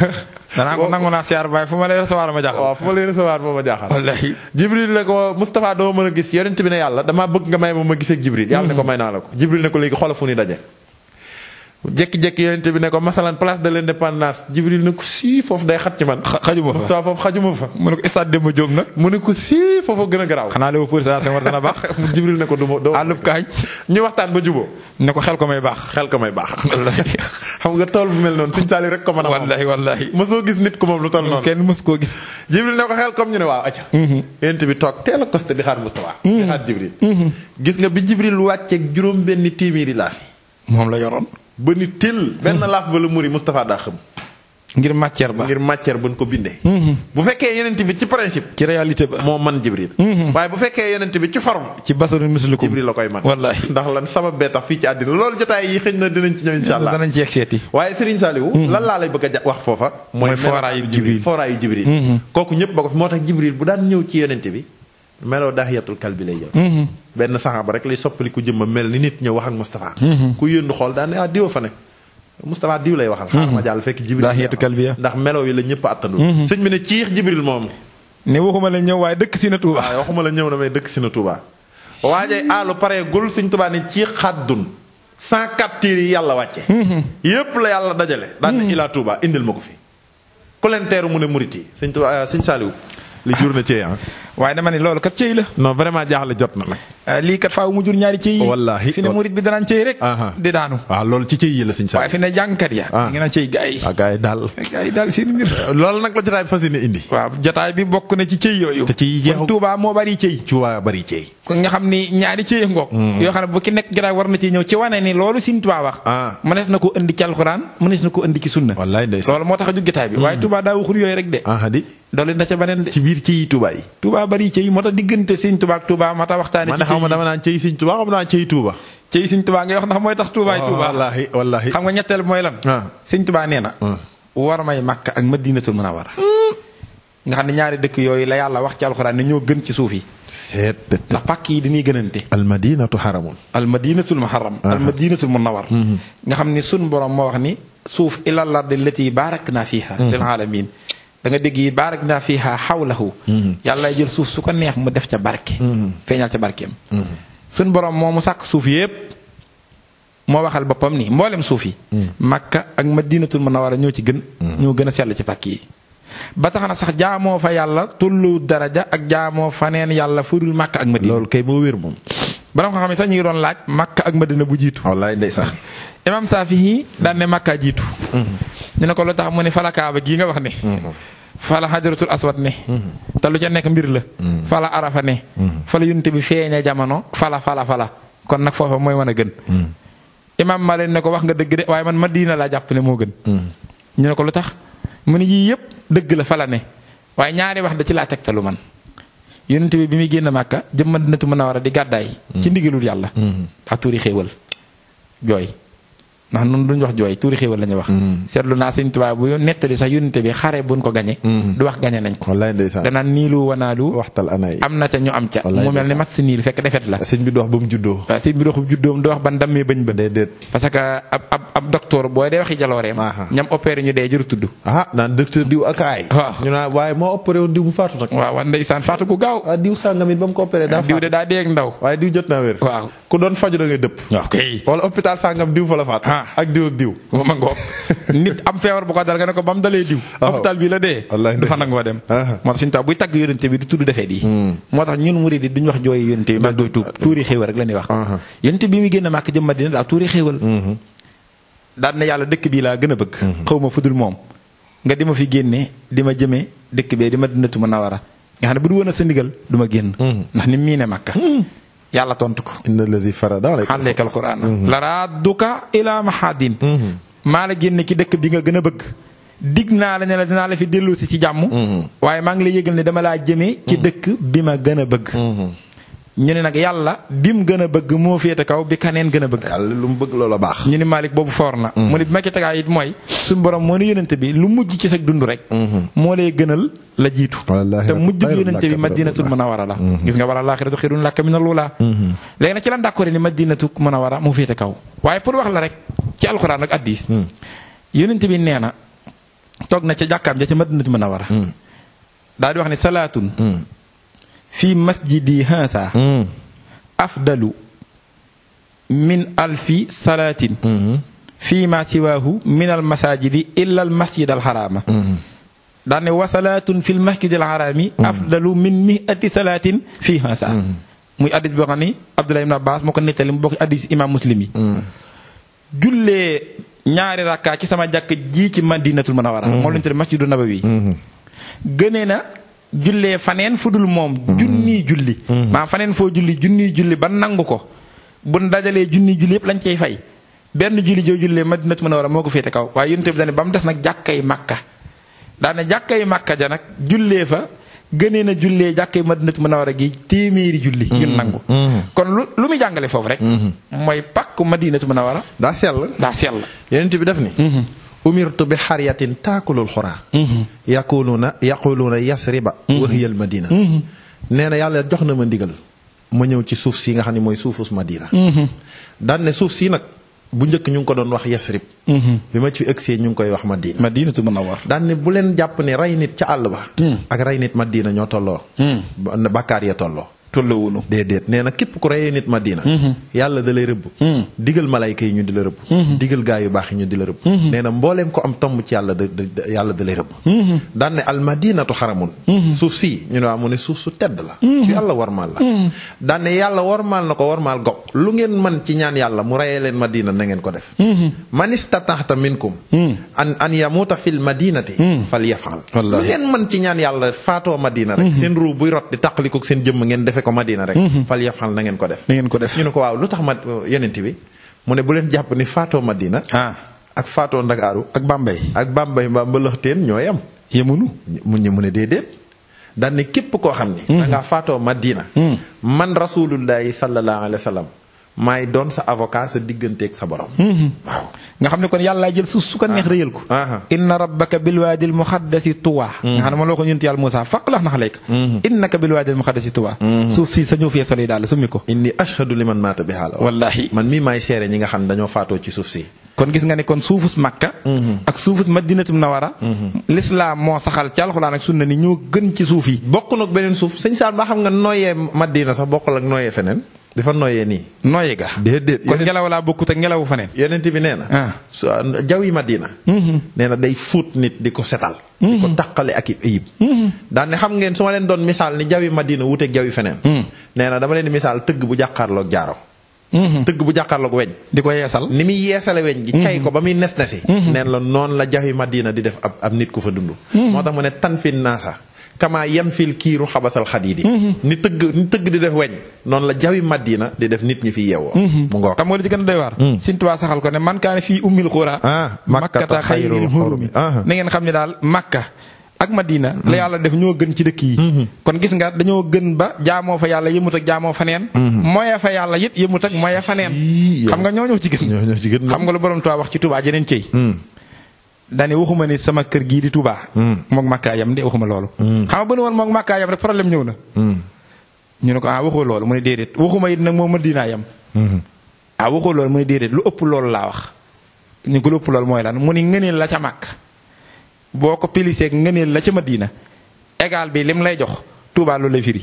danaa ko nangu naa siyaar baay fu ma lay recevoir ma jaaxal. waaw fu ma lay recevoir moo ma jaaxal. wallaahi. Jibril ne ko Moustapha dama mën a gis yonent bi ne yàlla damaa bëgg nga may ma gis ak Jibril. yàlla ne ko may naa la ko Jibril ne ko léegi xoola fu ni daje. jékki-jékki yonent bi ne ko masalan place de l'indépendance Jibril ne ko sii foofu day xat ci man. xajuma fa Moustapha foofu xajuma fa. mu ne ko stade Demba Diop nag. mu ne ko sii foofu gën a garaaw. xanaa léegi pour ça war dana baax. Jibril ne ko du ma doo. àllub kaañ. ñu waxtaan ba jubóo. ne ko xel ko may baax. xel ko may baax. wallaahi. xam nga tool bu mel noonu Sëñ Saaliw rek ko mën a. wallaahi. mosoo gis nit ku moom lu toll noonu. kenn mos koo gis. Jibril ne ko xel comme ñu ne waaw acca. yonent bi toog teel a costé di xaar Moustapha. di xaar Jibril. gis nga bi Jibril wàcceeg juróom benni téeméeri laaf. moom la yoroon. ba ni teel benn laaf ba la muri Moustapha daa xam. ngir matière ba. ngir matière buñ ko bindee. bu fekkee yonent bi ci principe. ci réalité ba. moo man Jibril. waaye bu fekkee yonent bi ci forme. ci basaru mislukum Jibril la koy man. wallaahi. ndax lan sabab bee tax fii ci àddina loolu jotaay yi xëy na dinañ ci ñëw insha allah danañ ci yegg seeti. waaye Serigne Saliou. lan laa lay bëgg a wax foofa. mooy fooraayu Jibril fooraayu Jibril. kooku ñëpp ba ko fi moo tax Jibril bu daan ñëw ci yonent bi. meloo daahiyatul kalbi lay jël. benn saxaaba rek lay soppali ku jëmma mel ni nit ñëw wax ak Moustapha. ku yëndu xool daan ne diwa fa ne Moustapha diw lay waxal. xaaral ma jàll fekk Jibril daahiyatu kalbiya. ndax melo yi la ñëpp a attandul. sëñ bi ne ciix Jibril moomu. ne waxuma la ñëw waaye dëkk si na Touba. waaw waxuma la ñëw na may dëkk si na Touba. waajay aalu pare gul sëñ Touba ne ciix xaddun 104 tiir yi yàlla wàcce. yépp la yàlla dajale. daan ne ilaa Touba indil ma ko fi. ku leen teeru mu ne murit yi sëñ Touba sëñ Saliou li jur na cee waaye dama ne loolu kat cëy la. non vraiment jaaxle jot na nag. lii kat faaw mu jur ñaari cëy yi. wallaahi fi ne murit bi danaan cëy rek. di daanu. waaw loolu ci cëy yi la sëñ Saliou. waaye fi ne jàngkat ya. ngi naan cëy gaa yi. gaa yi daal. gaa yi daal seen mbir. loolu nag la jotaay bi fas yéene indi. waaw jotaay bi bokk na ci cëy yooyu. te ci jeexu kon Touba moo bari cëy. Touba bari cëy. kon nga xam ni ñaari cëy ngoog. yoo xam ne bu ki nekk jotaay war na ci ñëw ci wane ni loolu Sëñ Touba wax. mënees na ko indi ci alxuraan mënees na ko indi ci sunna. wallaay ndeysaan loolu moo tax a jóg jotaay bi. waaye Touba daa waxul yooyu rek de. di doole na ca beneen de. ci biir cëy Touba yi. Touba bari cëy moo tax diggante Sëñ Touba ak Touba moo tax waxtaane ci xaw ma dama naan cëy Sëñ Touba xam naa cëy Touba. cëy Sëñ Touba ngay wax ndax mooy tax Touba Touba. wallaahi xam nga ñetteel mooy lan. Sëñ Touba nee na. war may Makka ak Madinatul Munawwara. nga xam ne ñaari dëkk yooyu la yàlla wax ci alxuraan ne ñoo gën ci suuf yi. ndax pàkk yi dañuy gënante. almadinatu haramun. almadinatul muharram. almadinatul munawwar. nga xam ni sun borom moo wax ni suuf ilal ardi lati baarakna fiha lil alamin da nga dégg yi baaraknaa fiihaa hawlahu yàlla jël suuf su ko neex mu def ca barke feeñal ca barkeem suñ borom moomu sàkk suuf yépp moo waxal boppam ni mboolem suuf yi Makka ak Madinatul Munawwara ñoo ci gën ñoo gën a sell ci pàkk yi ba tax na sax jaamoo fa yàlla tullu daraja ak jaamoo fa neen yàlla furul Makka ak Madina loolu kay moo wér moom bala nga xam ne sax ñu ngi doon laaj Makka ak Madina bu jiitu wallaay ndeysaan Imam Saafihi daan ne Makka jiitu ñu ne ko lu tax mu ne fala Kaaba gii nga wax ne fala Hajaratul Aswad ne te lu ca nekk mbir la fala Arafa ne fala yunte bi feeña jamono fala kon nag foofa mooy mën a gën Imam Malik ne ko wax nga dëgg de waaye man Madina laa jàpp ne moo gën ñu ne ko lu tax mu ne yii yëpp dëgg la fala ne waaye ñaari wax da ci laa tegtalu man yonent bi muy génn Màkka jëm Madinatu Munawwara di gàddaay ci ndigalul yàlla ak tuuri xéewal jooy ndax nun duñ wax jooy tuuri xéewal la ñuy wax seetlu naa Sëñ Tuubaa bu nettali sax yonent bi xare buñ ko gañe du wax gañe nañ ko danaan niilu wanaalu waxtal anay am na ca ñu am ca mu mel ni mat si niil fekk defet la sëñ bi du wax ba mu juddoo waaw sëñ bi du wax ba mu juddoo du wax ban dammee bëñ ba déedéet parce que ab docteur booy dee waxi jalooreem ñam opéré ñu dee jëru tudd naan docteur diw ak aay waaw ñu naan waaye moo opéré woon diw mu faatu nag waaw ndeysaan faatu gu gaaw diw sàngam it ba mu ko opéré daa diw de daa dee ak ndaw waaye diw jot naa wér waaw ku doon faju da ngay dëpp waaw kay wala hôpital sàngam diw fa la faatu ak diw ak diw ma ngoog nit am feebar bu ko dal nga ne ko ba mu dalee diw hôpital bi la dee du fa nangoo dem moo tax suñu taw buy tagg yonente bi du tudd defee di moo tax ñun murid yi duñ wax jooy yonente bi mag doy tuub tuuri xéewal rek la ñuy wax yonente bi muy génn Màkka jëm Madina daa tuuri xéewal daan na yàlla dëkk bii laa gën a bëgg xaw ma fudul moom nga di ma fi génne di ma jëmee dëkk bee di Madinatu Munawwara nga xam ne bu du woon a sa ndigal du ma génn ndax ni miine Màkka yàlla tontu ko inna allazi farada alayka alquran la raadduka ila mahadin maa la génne ci dëkk bi nga gën a bëgg dig naa la ne la dinaa la fi dellusi ci jàmm waaye maa ngi lay yëgal ne dama laa jëmee ci dëkk bi ma gën a bëgg ñu ne nag yàlla bi mu gën a bëgg moo féete kaw bi kaneen gën a bëgg yàlla lu mu bëgg loola baax ñu ni Malick boobu foor na mu ne bi ma ci tegaa it mooy suñu borom moo ne yonente bi lu mujj ci sa dund rek moo lay gënal la jiitu te mujj yonente bi Madinatul Munawwara la gis nga wala laaxiratu xayrun laka minal uulaa léegi nag ci lan d'accord ni Madinatul Munawwara moo féete kaw waaye pour wax la rek ci alxuraan ak hadiis yonente bi nee na toog na ca jàkkaam ja ca Madinatul Munawwara daal di wax ne salaatun fi masjidi haasa afdalu min alfi salaatin fii ma siwaahu min al masajidi illa al masjid al xaraama daane wa salaatun fi l masjid al xaraami afdalu min mi'ati salaatin fii haasa muy addis boo xam ni Abdullah ibn Abbas moo ko nettali mu bokk addis imam Muslim yi jullee ñaari rakkaa ci sama jàkk ji ci Madinatul Munawwara moom lañu tudde masjidu Nabawi gënee na jullee faneen fudul moom junniy julli maa faneen foo julli junniy julli ba nangu ko bu dajalee junniy julli yëpp lañ cey fay benn julli joo jullee Madinatu Munawwara moo ko féete kaw waaye yonent bi daane ba mu des nag jàkkay Makka daane jàkkay Makka ja nag jullee fa gënee na jullee jàkkay Madinatu Munawwara gi téeméeri julli yun nangu kon lu muy jàngale foofu rek mooy pàkku Madinatu Munawwara daa sell yonent bi def ni umirtu bi xariyatin taakulul xuraa yaquluuna yasriba wa hiya al madina nee na yàlla jox na ma ndigal ma ñëw ci suuf si nga xam ne mooy suufus Madina daan ne suuf si nag bu njëkk ñu ngi ko doon wax yasrib bi ma ci ëgsee ñu ngi koy wax Madinatu Munawwara daan ne bu leen jàpp ne rey nit ca àll ba ak rey nit Madina ñoo tolloo bàkkaar ya tolloo tolloowunu déedéet nee na képp ku reyee nit Madina yàlla da lay rëbb digal malayka yi ñu di la rëbb digal gaa yu baax yi ñu di la rëbb nee na mbooleem ko am tomb ci yàlla da lay rëbb daan ne al madinatu xaramun suuf si ñu ne waa mu ne suuf su tedd la su yàlla warmaal la daan ne yàlla warmaal na ko warmaal gog lu ngeen man ci ñaan yàlla mu reyee leen Madina na ngeen ko def man istataxta minkum an yamuuta fil madinati fal yafal lu ngeen man ci ñaan yàlla faatoo Madina rek seen ruu buy rot di tàqalikook seen jëmm ngeen defe ko Madina rek fal yafal na ngeen ko def ñu ne ko waaw lu tax ma yonent bi mu ne bu leen jàpp ni faatoo Madina ak faatoo Ndakaaru ak Bambey mbaa Mbëlëxteen ñooy am yemunu mu ne déedéet daan ne képp koo xam ni dangaa faatoo Madina man rasulullahi sallallahu alayhi wa sallam maay doon sa avocat sa digganteeg sa borom waaw nga xam ne kon yàlla jël suuf su ko neex rëyal ko inna rabbaka bil waadil muxaddasi tuwa nga xam ne ma loo ko yonent yàlla Muusaa faqlax nax layka innaka bil waadil muxaddasi tuwa suuf si sa ñëw fee solo yi daal summi ko inni ashhadu liman maata bi haala wallahi man mii maay seere ñi nga xam ne dañoo faatoo ci suuf si kon gis nga ne kon suufus Makka ak suufus Madinatu Munawwara lislaam moo saxal ci alxuraan ak sunna ni ñoo gën ci suuf yi. bokk nag beneen suuf sëñ Saal ba xam nga nooyee Madina sax bokkul ak nooyee feneen dafa nooyee nii. nooyee ga déedéet kon ngelaw laa bokkut ak ngelawu feneen. yonent bi nee na. jaw yi Madina. nee na day fóot nit di ko setal. di ko taqale ak ayib. daan ne xam ngeen su ma leen doon misaal ni jaw yi Madina wuuteeg jaw yi feneen. nee na dama leen di misaal tëgg bu jàkkaarloog jaaro. tëgg bu jàkkaarloog weñ. di ko yeesal ni muy yeesale weñ gi. cay ko ba muy nes nesi. neen la noonu la jaw yi Madina di def ab nit ku fa dund. moo tax mu ne tanfin naasa. kama yan fil kiiru xabasal xadiidi ni tëgg di def weñ noonu la jawi Madina di def nit ñi fi yeewoo. mu ngoog xam nga li ci gën a doy waar. Sëñ Tuubaa saxal ko ne man kaane fii ummil xuraa. makkata xayril hurumi na ngeen xam ne daal Makka ak Madina la yàlla def ñoo gën ci dëkk yi. kon gis nga dañoo gën ba jaamoo fa yàlla yëmut ak jaamoo fa neen. moye fa yàlla it yëmut ak moye fa neen. xam nga ñoo ci gën. xam nga lu borom Tuubaa wax ci Tuubaa jeneen cëy. daane waxuma ni sama kër gii di Touba. moog Makka yam de waxuma loolu. xam nga bu ne woon moog Makka yam rek problème ñëw na. ñu ne ko waxoo loolu mu ne déedéet waxuma it nag moom Madina yam. waxoo loolu mu ne déedéet lu ëpp loolu laa wax. ñu ko lu ëpp loolu mooy lan mu ni ngëneel la ca Makka boo ko pilisee ngëneel la ca Madina égal bi lim lay jox Touba loolu lay firi.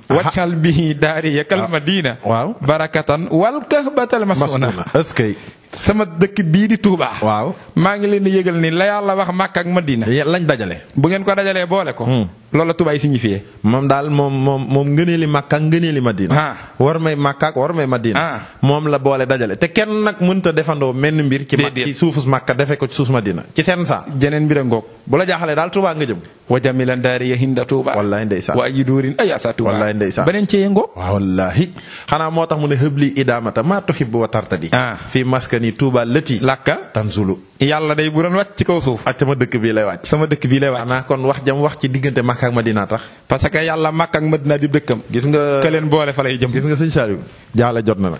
waccal bi daari yakal Madina. waaw barakatan wal kahbatal masuna. est-ce que sama dëkk bii di Touba. waaw maa ngi leen di yëgal ni la yàlla wax Makka ak Madina. lañ dajale. bu ngeen ko dajalee boole ko. loolu la Touba yi signifié. moom daal moom ngëneeli Makka ak ngëneeli Madina. war may Makka ak war may Madina. moom la boole dajale te kenn nag mënta defandoo menn mbir. ci suufus Makka defe ko ci suuf Madina ci seen saa. jeneen mbir a ngoog. bu la jaaxalee daal Touba nga jëm. wa jamilan daariya hinda Touba. wallaahi ndeysaan wa ayi dóorin ay asa Touba. wallaahi ndeysaan beneen cee ngoog. waaw wallaahi xanaa moo tax mu ne hëbli idaamata maa tuhibbu wa tartadi. fii maskani Touba lëti. lakka tanzulu. yàlla day bu doon wàcc ci kaw suuf. ak sama dëkk bii lay wàcc. sama dëkk bii lay wàcc. xanaa kon wax jam wax ci diggante Makka ak Madina tax. parce que yàlla Makka ak Madina di dëkkam. gis nga ka leen boole fa lay jëm. gis nga sëñ Saliou jaala jot na nag.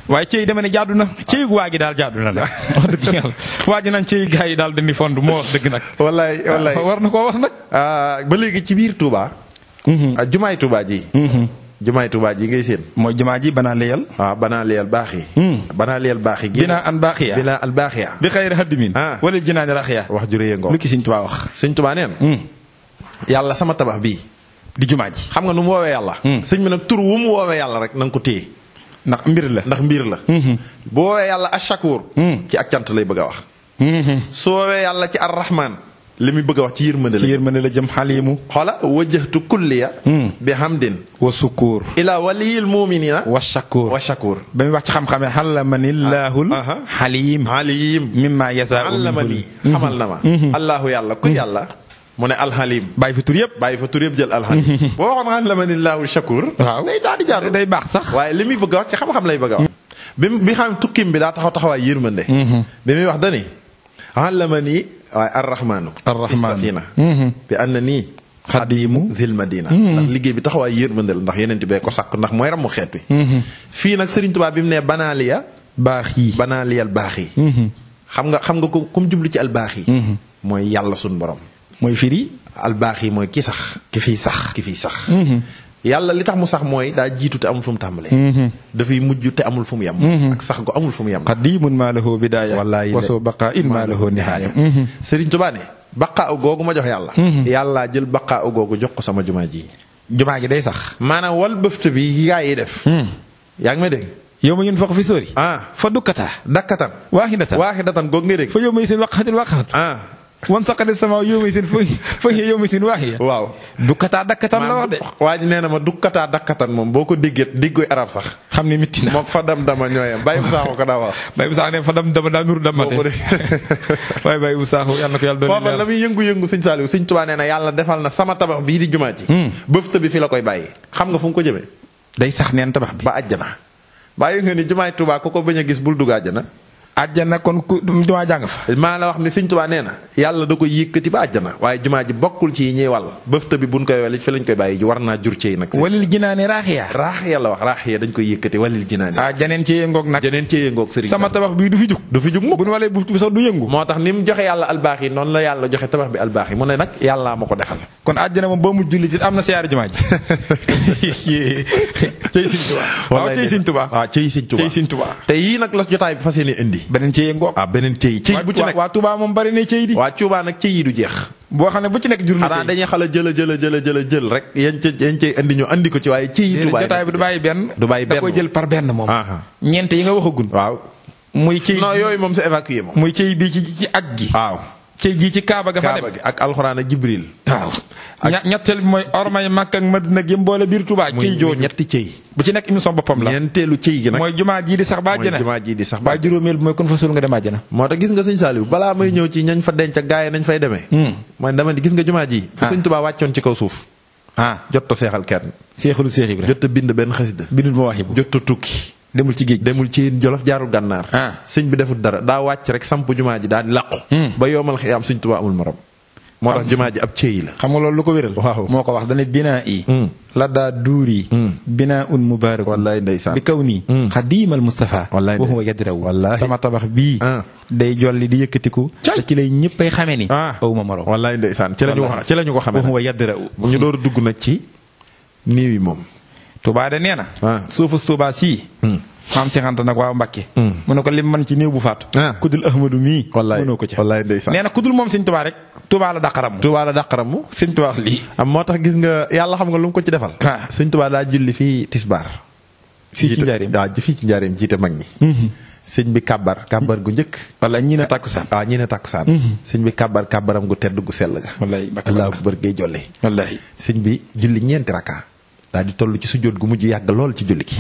waaye cëy dama ne jaadu na cëy waa gi daal jaadu na nag wax dëgg yàlla waa ji naan cëy gaa yi daal dañuy fond moo wax dëgg nag. wallaay war na koo wax nag. ba léegi ci biir Touba. jumaay Touba ji. jumaay Touba ji ngay seen. mooy jumaa ji banaa leyal. waaw banaa leyal baax yi. banaa leyal baax yi. binaa an baaxiya. binaa al baaxiya. bi xayri haddimin. wala jinaani raxiya. wax juree ngoo. lu ki Sëñ Tuubaa wax. Sëñ Tuubaa neen. yàlla sama tabax bii. di jumaa ji. xam nga nu mu woowee yàlla. sëñ bi nag tur wu mu woowee yàlla rek na nga ko téye. ndax mbir la. bu woowee yàlla ashakur. ci ak cant lay bëgg a wax. su woowee yàlla ci arrahman. li muy bëgg a wax ci yërmande la jëm xalimu. xoola wajjahtu kulliya. bi hamdin. wa sukuur. ila waliyil muminina. wa shakur. ba muy wax ci xam-xame xalamanillahul. xalim. mimma yasaa'u allamani xamal na ma. allahu yàlla ku yàlla. mu ne alxalim. bàyyi fa tur yëpp. jël alxalim. boo waxoon allamaniillahul shakur. waaw day daal di jaar day baax sax. waaye li muy bëgg a wax ci xam-xam lay bëgg a wax. bi xam tukkim bi daa taxawaay yërmande. bi muy wax dani allamani waaye arrahmaanu. istafina bi anna nii. xadimu zil madina. ndax liggéey bi taxawaay yërmande la ndax yeneen bee ko sàkk ndax mooy ramu xeet wi. fii nag Serigne Touba bi mu nee banaaliya. banaaliyal baax yi. xam nga ko comme jublu ci albaax yi. mooy yàlla sunu borom. mooy firi. albaax yi mooy ki sax. ki fiy sax. yàlla li tax mu sax mooy daa jiitu te amul fu mu tàmbalee. dafay mujj te amul fu mu yem. ak sax ko amul fu mu yem. qadiimun maa lahu bidaaya. wallaahi wasoo baqaa'in maa lahu nihaaya. Serigne Touba ne baqaa googu ma jox yàlla. yàllaa jël baqaa googu jox ko sama jumaa ji. jumaa gi day sax. maanaam wal bëft bi gaa yi def. yaa ngi may dégg. yow ma ngeen fa ko fi sóori. fa dakkatan. waaxidatan googu ngay dégg. fa yow ma seen waqatil waqat. wan saqati sama yow mi seen fa yow mi seen waax ya. waaw dukkataa dakkatan la wax de. waa ji nee na ma dukkataa dakkatan moom boo ko déggooy arab sax. xam ne mitti na moom fa dam dama ñooyam Baye Moussa ko daa wax. Baye Moussa ne fa dam dama daa nuru damate. waaye Baye Moussa yàlla na ko yàlla doon. foofa la muy yëngu-yëngu sëñ Saliou sëñ Tuubaa nee na yàlla defal na sama tabax bii di jumaa ji. bëfta bi fi la koy bàyyi. xam nga fu mu ko jëmee. day sax neen tabax bi. ba àjjana. bàyyi nga ni jumaay Tuubaa ku ko bañ a gis bul dugg àjjana. àjjana kon ku jumaa jàng fa. maa la wax ni Sëñ Tuubaa nee na yàlla da koy yëkkati ba àjjana waaye jumaa ji bokkul ci yi ñuy wàll bëfta bi buñ koy wàll fi lañ koy bàyyi ji war naa jur ci nag. walil jinaani raaxiya la wax raaxiya dañ koy yëkkati walil jinaani. janeen ci yëngoog nag. Sëriñ sama tabax bi du fi jug mukk bu nu walee bu sax du yëngu. moo tax ni mu joxe yàlla albaax yi noonu la yàlla joxe tabax bi albaax yi mu ne nag yàllaa ma ko defal. kon àjjana moom boo mu julli ci am na siyaar jumaa ji. cey Sëñ Tuubaa. waaw cey Sëñ Tuubaa. te yii nag la jotaay bi fas yéene indi beneen cëy ngoog. beneen cëy bu ci nekk waa Touba moom bari na cëy di. waa Touba nag cëy yi du jeex. boo xam ne bu ci nekk jur na xanaa dañuy xala jël rek yañ cay indi ñu andi ko ci waaye cëy yi Touba jotaay bi du bàyyi benn. da koy jël par benn moom. ñeent yi nga waxagul. waaw muy cëy non yooyu moom c'est évacué moom. muy cëy bi ci aj gi. waaw cëy gi ci Kaaba ga fa dem ak alxuraan ak Jibril. waaw ñetteel bi mooy ormay Makka ak Madina gi mboole biir Touba. cëy jooju ñetti cëy. bu ci nekk émission boppam la. ñeenteelu cëy gi nag mooy jumaa jii di sax ba àjjana. ba juróomeel bi mooy kon fa sul nga dem àjjana. moo tax gis nga sëñ Saliou balaa may ñëw ci ñañ fa denc ak gaay nañ fay demee. mooy dama di gis nga jumaa ji. sëñ Touba wàccoon ci kaw suuf. jot a seexal kenn. seexalu Seex Ibra. jot a bind benn xasida. bindul ma waxi bu jot a tukki. demul ci géej demul ci Jolof jaarul gànnaar. sëñ bi defut dara daa wàcc rek samp jumaa ji daal di làqu. ba yoomal xiyaam sëñ Touba amul morom. moo tax jumaa ji ab cëy la. xam nga loolu lu ko wéral. waaw moo ko wax dana binaa yi. la daa duur yi. binaa un mubaarak. wallaay ndeysaan bi kaw nii. xadiimal Mustafa. wallaay wa huwa yadraw. wallaay sama tabax bii. day jolli di yëkkatiku. te ci lay ñëppay xamee ni. aw ma morom. wallaay ndeysaan ci la ñu ko xamee. wa huwa yadraw. ñu door dugg nag ci niiw yi moom. Touba de nee na. suufus Touba sii. maam Cheikh Anta nag waa Mbacke. mu ne ko lim man ci néew bu faatu. kudul Ahmadu mii. mënoo ko ca wallaay ndeysaan nee na kudul moom sëñ Touba rek. Touba la daqaram. Touba la daqaram. sëñ Touba lii. moo tax gis nga yàlla xam nga lu mu ko ci defal. sëñ Touba daa julli fii Tisbaar. fii ci Njaareem fii ci Njaareem jiite mag ñi. sëñ bi kàbbar gu njëkk. wala ñii na tàkkusaan. ñii na tàkkusaan. sëñ bi kàbbaram gu tedd gu sell ga. wallaay Allahu akbar gay jolle. wallaay sëñ bi julli ñeenti rakka. daal di toll ci sujjóot gu mujj yàgg lool ci julli gi.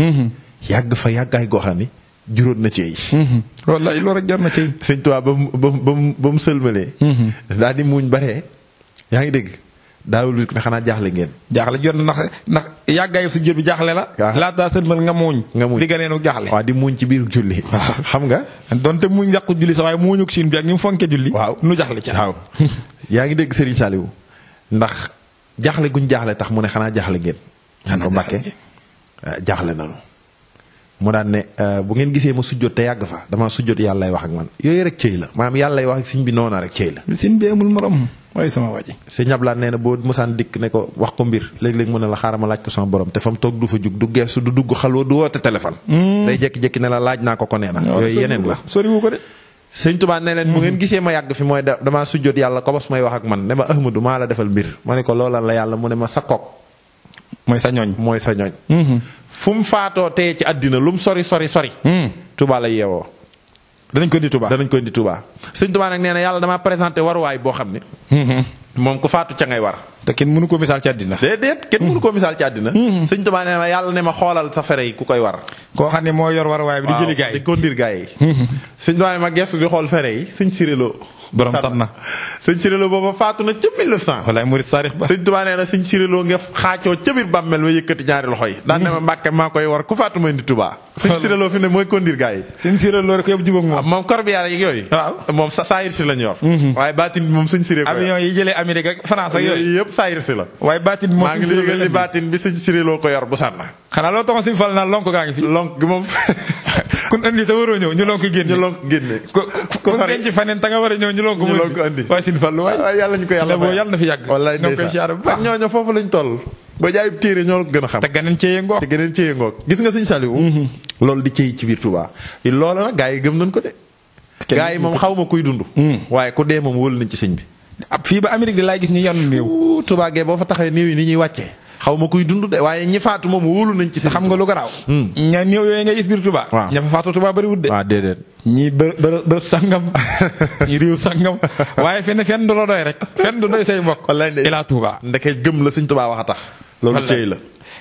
yàgg fa yàggaay goo xam ni juróon na ci yi. wallaay loolu rek jar na ci. sëñ Tuubaa ba mu sëlmalee. daal di muñ baree. yaa ngi dégg daawul ne xanaa jaaxle ngeen. jaaxle jot na ndax yàggaay sujjóot bi jaaxle la. laataa sëlmal nga muuñ. di nga neenu jaaxle. waaw di muñ ci biiru julli. xam nga. donte muñ yàqu julli sax waaye muuñu ko siin bi ak ni mu fonke julli. waaw nu jaaxle ci. waaw yaa ngi dégg Serigne Saliou ndax jaaxle guñ jaaxle tax mu ne xanaa jaaxle ngeen. xanaa Mbàkke jaaxle nanu mu daan ne bu ngeen gisee ma sujjóot te yàgg fa dama sujjóot yàlla lay wax ak man yooyu rek cëy la maanaam yàlla lay wax ak sëñ bi noona rek cëy la. sëñ bi amul morom waaye sama waji. sëñ Ablaye nee na boo mosaan dikk ne ko wax ko mbir léeg-léeg mu ne la xaaral ma laaj ko sama borom te fa mu toog du fa jug du geesu du dugg xalwa du woote téléphone. day jékki-jékki ne la laaj naa ko nee na. yooyu yeneen la soriwu ko de. sëñ Tuubaa ne leen bu ngeen gisee ma yàgg fi mooy damaa sujjóot yàlla ko bos may wax ak man ne ma Ahmadu maa la defal mbir ma ne ko loola la yàlla mu ne ma sa kook mooy sa ñooñ. fu mu faatoo teye ci àddina lu mu sori. Touba la yeewoo. danañ ko indi Touba. sëñ Touba nag nee na yàlla damaa présenté waruwaay boo xam ne. moom ku faatu ca ngay war. te kenn mënu ko misaal ci àddina. déedéet kenn mënu ko misaal ci àddina. sëñ Touba nee na yàlla ne ma xoolal sa fere yi ku koy war. koo xam ne moo yor waruwaay bi di jëli gaay yi di kondir gaay yi. sëñ Touba ne ma gestu di xool fere yi sëñ Siréloo. borom sam na sëñ Siréloo booba faatu na ca 1900. wallaay murid saarix ba. sëñ Touba nee na sëñ Siréloo nga xaacoo ca biir bàmmel ma yëkkati ñaari loxo yi. daan ne ma Mbàkke maa koy war ku faatu ma indi Touba. sëñ Siréloo fi ne mooy kondir gaay yi. sëñ Siréloo rek yóbbu jubóog moom. moom corbillard yi yooyu. waaw moom saayir si lañ yor. waaye baatin bi moom sëñ Siréloo. avion yi jëlee Amérique ak France ak yooyu yëpp saayir si la. waaye baatin bi moom maa ngi léegal li baatin bi sëñ Siréloo ko yor bu sànna. xanaa loo tax si fal naan lonk gaa ngi fi. lonk gi moom. kun andi te waroo ñëw ñu lonk génne. ku denc faneen ta nga war a ñëw ñu lonk andi. waaye sin fallu waay yàlla ñu ko yàlla na fi yàgg. wallaay ndeysaan ak ñooñu foofu lañ toll. ba jaayub téere ñoo la ko gën a xam. te geneen cëye ngoog. gis nga sëñ Saliou. loolu di cëy ci biir Touba. loolu nag gaa yi gëm nañ ko de. gaa yi moom xaw ma kuy dund. waaye ku dee moom wóolu nañ ci sëñ bi. ab fii ba Amérique di laay gis ñu yanu néew. Touba gee boo fa taxee néew yi ni ñuy wàccee. xaw ma kuy dund de waaye ñi faatu moom wóolu nañ ci sëñ bi. xam nga lu garaaw. ña néew yooyu nga gis biir Touba. waaw ña fa faatu Touba bëriwul de. waaw déedéet. ñii bërëb sangam ñii réew sangam waaye fenn du la doy rek fenn du doy say mbokk. ilaa Touba. ndeke gëm la sëñ Touba wax a tax. loolu cëy la.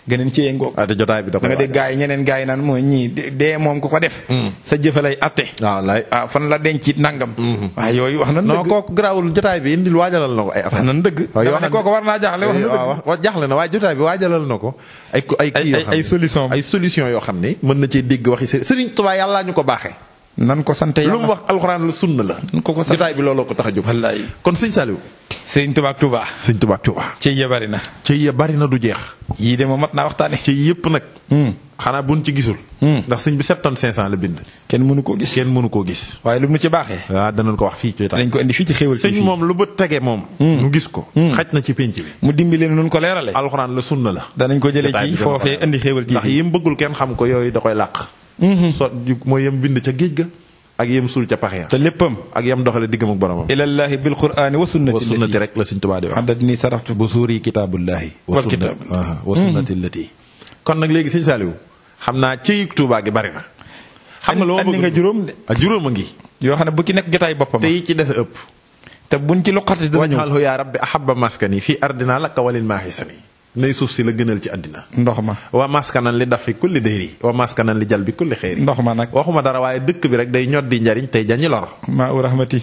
geneen cëye ngoog. te jotaay bi da ko nga dégg gaay ñeneen gaay naan mooy ñii dee moom ku ko def. sa jëfalay atte. waaw fan la dencit nangam. waaye yooyu wax nañ dëgg. non kooku garaawul jotaay bi indil waajalal na ko ay affaire. wax nañ dëgg. yoo xam ne kooku war naa jaaxle wax na dëgg. waaw jaaxle na waaye jotaay bi waajalal na ko. ay solution yoo xam ne mën na cee dégg waxi Sëriñ Tuubaa yàlla ñu ko baaxee. nan ko sant yàlla lu mu wax alxuraan la sunna la. nan ko sant jotaay bi looloo ko tax a jóg. wallaay kon sëñ Saliou. sëñ Touba ak Touba. sëñ Touba ak Touba. cëy ya bari na. cëy ya bari na du jeex. yii de moom mat naa waxtaane. cëy yëpp nag. xanaa buñ ci gisul. ndax sëñ bi 7 tonnes 500 la bind. kenn mënu koo gis. waaye lu mu ci baaxee. waaw danañ ko wax fii ci dañ ko indi fii ci xéewal sëñ moom lu bët tege moom. nu gis ko. xaj na ci pénc bi. mu dimbali leen nun ko leerale. alxuraan la sunna la. danañ ko jëlee ci foofee indi xéewal ndax yi mu bëggul kenn xam ko yooyu da koy làq. mooy yem bind ca géej ga ak yem suul ca pax ya te léppam ak yem doxale diggam ak boromam ilallahi bil qur'ani wa sunnati rek la Sëriñ Tuubaa di wax haddad nii saraftu bu suuri kitaabullahi wa sunnati allati kon nag léegi Sëriñ Saliou xam naa ci Tuubaa gi bari na xam nga loo bëgg nga juróom de juróom a ngi yoo xam ne bu ci nekk jotaay boppam te yi ci des a ëpp te buñ ci loqati dana ñëw waj'alhu yaa rabbi ahabba maskani fii ardina laka walil maahisani nay suuf si la gënal ci àddina ndox ma wa maskanan li daf fi kulli dayri wa maskanan li jal bi kulli xeeri ndox ma nag waxuma dara waaye dëkk bi rek day ñoddi njariñ tey jañi lor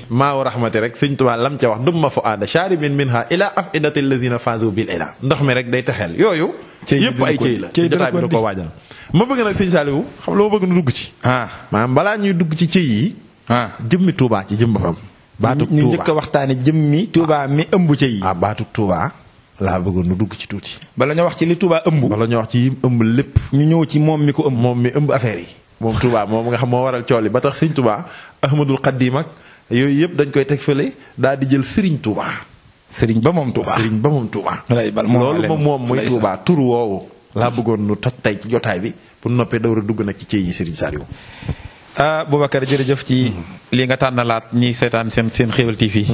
maa u rahmati rek Sëriñ Tuubaa lam ca wax dumma fu aada sharibin minha ila afidati alladhina fazu bil ila ndox mi rek day taxeel yooyu yëpp ay cëy la jotaay bi da ko waajal ma bëgg nag Sëriñ Saliou xam loo bëgg nu dugg ci maanaam balaa ñuy dugg ci cëy yi jëmmi Tuubaa ci jëm boppam baatu Tuubaa ñu njëkk a waxtaane jëmmi Tuubaa mi ëmb cëy yi baatu Tuubaa laa bëggoon nu dugg ci tuuti bala ñu wax ci li Tuubaa ëmb bala ñu wax ci yim ëmb lépp ñu ñëw ci moom mi ko ëmb moom mi ëmb affaire yi moom Tuubaa moom nga xam moo waral cool yi ba tax Sëriñ Tuubaa Ahmadul Xadiim ak yooyu yëpp dañ koy teg fële daal di jël Sëriñ Tuubaa sëriñ ba moom Tuubaa loolu moom mooy Tuubaa tur woowu laa bëggoon nu toj tey ci jotaay bi pour noppee dawra dugg nag ci cëy yi Sëriñ Saliou Boubacar jërëjëf ci li nga tànnalaat ñi seetaan seen Xéewal TV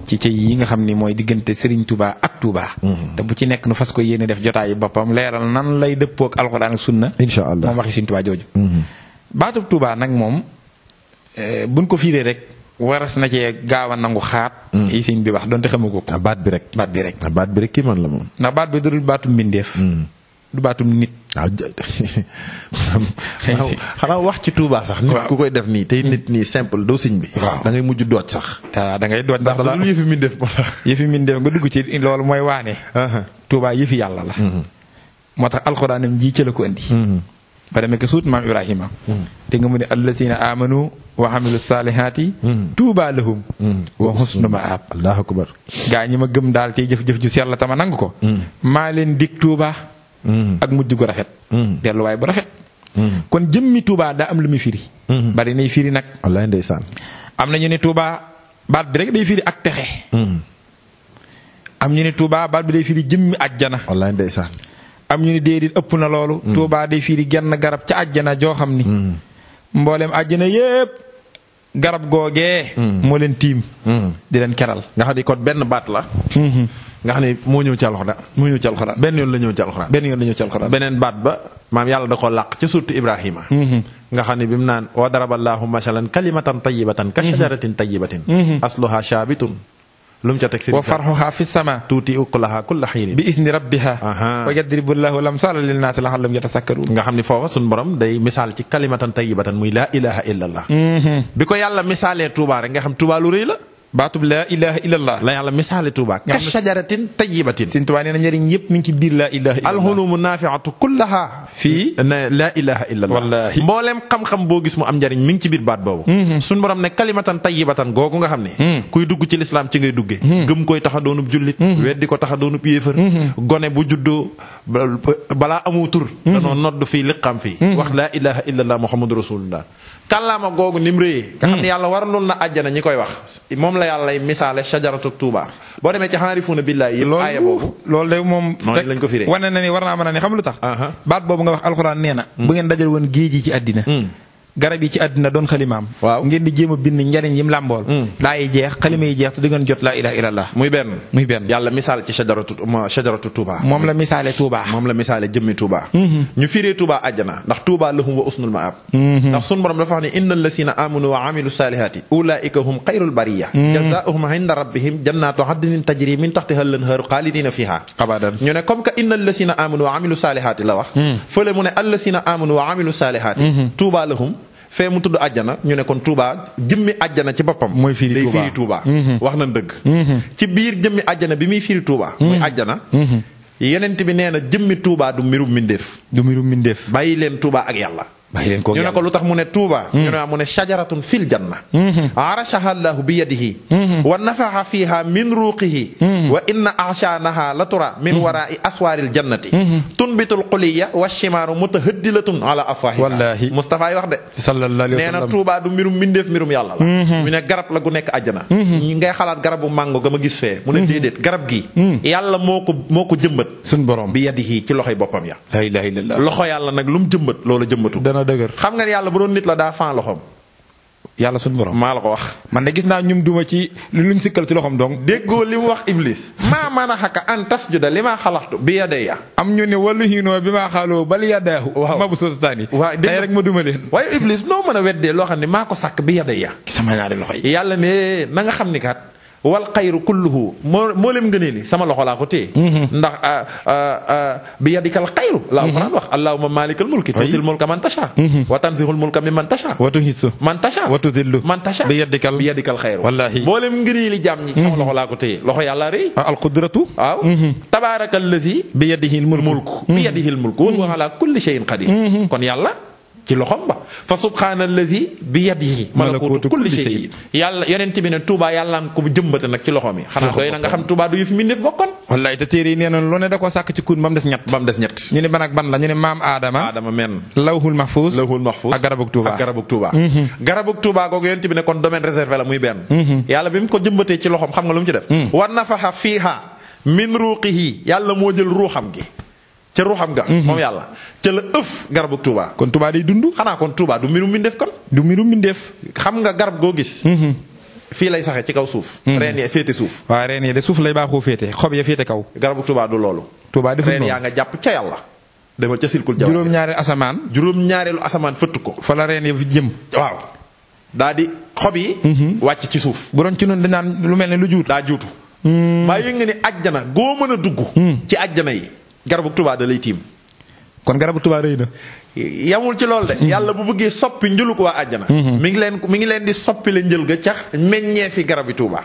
ci cëy yi nga xam ni mooy diggante Serigne Touba ak Touba te bu ci nekk nu fas ko yéene def jotaayu boppam leeral nan lay dëppoo ak alxuraan ak sunna insha Allah moom waxi Serigne Touba jooju baatub Touba nag moom buñ ko fiiree rek waras na cee gaaw a nangu xaat yi sëñ bi wax donte xamagu ko baat bi rek kii man la moom ndax baat bi dudul baatum mbindeef du baatum nit xanaa wax ci Touba sax nit ku koy def nii tey nit nii simple doo siñ bi da ngay mujj dooj sax da ngay dooj ndax lu yëfi mbindeef moo tax yëfi mbindeef nga dugg ci loolu mooy waane Touba yëfi yàlla la moo tax alxuraanam ji ci la ko indi ba demee ko suut maam Ibrahima te nga mu ne allazina amanu wa amilu saalihaati Touba lahum wa husnu maab allahu akbar gaa ñi ma gëm daal tey jëf-jëf ju sell tama nangu ko maa leen dig Touba ak mujj gu rafet delluwaay bu rafet kon jëmmi Touba daa am lu muy firi bari nay firi nag wallaay ndeysaan am na ñu ne Touba baat bi rek day firi ak texe am ñu ne Touba baat bi day firi jëmmi àjjana wallaay ndeysaan am ñu ne déedéet ëpp na loolu Touba day firi genn garab ca àjjana joo xam ni mboolem àjjana yépp garab googee moo leen tiim di leen keral nga xam ni kon benn baat la nga xam ne moo ñëw ci alxuraan benn yoon la ñëw ci alxuraan beneen baat ba maam yàlla da ko làq ca surtu Ibrahima nga xam ne bi mu naan wa daraballaahu masalan kalimatan tayyibatan ka shajaratin tayyibatin asluha shaabitun lu mu ca teg wa farxuha fi sama tuuti ukulaha kulla xiinin bi isni rabbiha wa yadribullahu lamsaala linnaasi la'allahum yatasakkaruun nga xam ne foofa suñu borom day misaal ci kalimatan tayyibatan muy laa ilaha illallah bi ko yàlla misaalee Touba rek nga xam Touba lu rëy la baatub laa ilaha illallah la yàlla misaale Touba ka shajaratin tayyibatin Sëriñ Tuubaa nee na njëriñ yëpp mi ngi ci biir laa ilaha illallah alxulumu naafiatu kullaha fii laa ilaha illallah wallaahi mbooleem xam-xam boo gis mu am njëriñ mi ngi ci biir baat boobu suñu borom ne kalimatan tayyibatan googu nga xam ne kuy dugg ci lislaam ci ngay dugge gëm koy tax a doonub jullit weddi ko tax a doonub yéefar gone bu juddoo balaa amu tur danoo nodd fii liqam fii wax laa ilaha illallah muhammadu rasulullah kàllaama googu ni mu réyee nga xam ne yàlla waraloon na àjjana ñi koy wax moom la yàlla lay misaale shajaratu Touba boo demee ci xaarifuuna billaahi yëpp aaya boobu loolu de moom lañ ko firee wane na ni war naa mën a ne xam lu tax baat boobu nga wax alxuraan nee na bu ngeen dajal woon géej yi ci àddina garab yi ci àddina doon xalimaam waaw ngeen di jéem a bind njariñ yim làmbool laa yi jeex xalima yi jeex te du ngeen jot laa ilaha illallah muy benn yàlla misaal ci shajaratu Touba moom la misaale Touba moom la misaale jëmmi Touba ñu firee Touba àjjana ndax Touba lahum wa usnul maab ndax sun borom dafa wax ne innal lasina amanu wa amilu salihati ulaika hum xayrul bariya jazaohum inda rabbihim jannatu adnin tajri min taxtiha al-anhaaru xaalidina fiha abadan ñu ne comme que innal lasina amanu wa amilu salihati la wax fële mu ne al lasina amanu wa amilu salihati Touba lahum fee mu tudd àjjana ñu ne kon Touba jëmmi àjjana ci boppam mooy firi Touba wax nañ dëgg ci biir jëmmi àjjana bi muy firi Touba muy àjjana yenent bi nee na jëmmi Touba du mbirum mbindeef bàyyi leen Touba ak yàlla ñu ne ko lu tax mu ne Touba ñu ne mu ne shajaratun fil janna arashaha Allahu bi yadihi wa nafaxa fiha min ruuqihi wa inna ashanaha la tura min wara'i aswaril jannati tunbitul quliya wa shimaaru mutahaddilatun ala afwahiha wallahi Mustafa yi wax de sallallahu alayhi wa sallam nee na Touba du mbirum mbindeef mbirum yàlla la mu ne garab la gu nekk àjjana ñu ngay xalaat garabu mango ga ma gis fee mu ne déedéet garab gi yàlla moo ko jëmbat suñ borom bi yadihi ci loxoy boppam ya la ilaha illallah loxo yàlla nag lu mu jëmbat loola jëmbatu dana dëgër xam nga yàlla bu doon nit la daa fan loxoom yàlla suñu borom maa la ko wax. man de gis naa ñum duma ci luñ sikkal ci loxoom donc. déggoo li mu wax Iblis. maa manahaka an tasjuda limaa xalaqtu bi yadayya. am ñu ne wàllu xiinoo bi maa xaaloo bal yadaahu. waaw ma bu soostaani. waaw tey rek ma duma leen. waaye Iblis noo mën a weddee loo xam ne maa ko sàkk bi yadayya. sama ñaari loxo yi. yàlla ne na nga xam ni kat wal xayru kulluhu moo leen ngënee li sama loxo laa ko téye. ndax bi yadikal xayru. la alquran wax allahumma malikal mulki. tuutil mulka man tasha. wa tanzihul mulka mimman tasha. wa tuhissu man tasha. wa tudillu man tasha. bi yadikal xayru. wallaahi moo leen ngënee li jàmm ñi sama loxo laa ko téye loxo yàlla rëy. alqudratu. waaw. tabaarakal lazi bi yadihil mulku. bi yadihil mulku wa huwa ala kulli shay'in qadir. kon yàlla. ci loxom ba fa subhaanallazi bi yadihi malakuutu kulli shay'in yàlla yonent bi ne Touba yàlla nga ko jëmbate nag ci loxom yi. xanaa doy na nga xam Touba du yëf mi def bokkoon. wallaay te téere yi nee na lu ne da koo sàkk ci kun ba mu des ñett. ñu ne ban ak ban la ñu ne maam Adama. men. lawhul mahfuz. ak garabug Touba. garabug Touba googu yonent bi ne kon domaine réservé la muy benn. yàlla bi mu ko jëmbatee ci loxom xam nga lu mu ci def. wa nafaxa fiiha min ruuqihi yàlla moo jël ruuxam gi. ca ruuxam ga. moom yàlla ca la ëf garabug Touba. kon Touba day dund. xanaa kon Touba du mbirum mbindeef kon. du mbirum mbindeef. xam nga garab goo gis. fii lay saxee ci kaw suuf. reen ya féete suuf. waaw reen yi de suuf lay baaxoo féete xob ya féete kaw. garabug Touba du loolu. Touba deful reen yaa nga jàpp ca yàlla. demal ca silkul jaww juróom-ñaareelu asamaan fëtt ko. fa la reen ya jëm. waaw daa di xob yi. wàcc ci suuf. bu doon ci noonu dañ naan lu mel ne lu juutu. daa juutu. maa yëg nga ni àjjana goo mën a dugg. ci àjjana yi. garabu Touba da lay tiim. kon garabu Touba rëy na. yamul ci loolu de. yàlla bu bëggee soppi njëlu ko waa àjjana. mi ngi leen di soppi la njël ga cax meññee fi garabi Touba.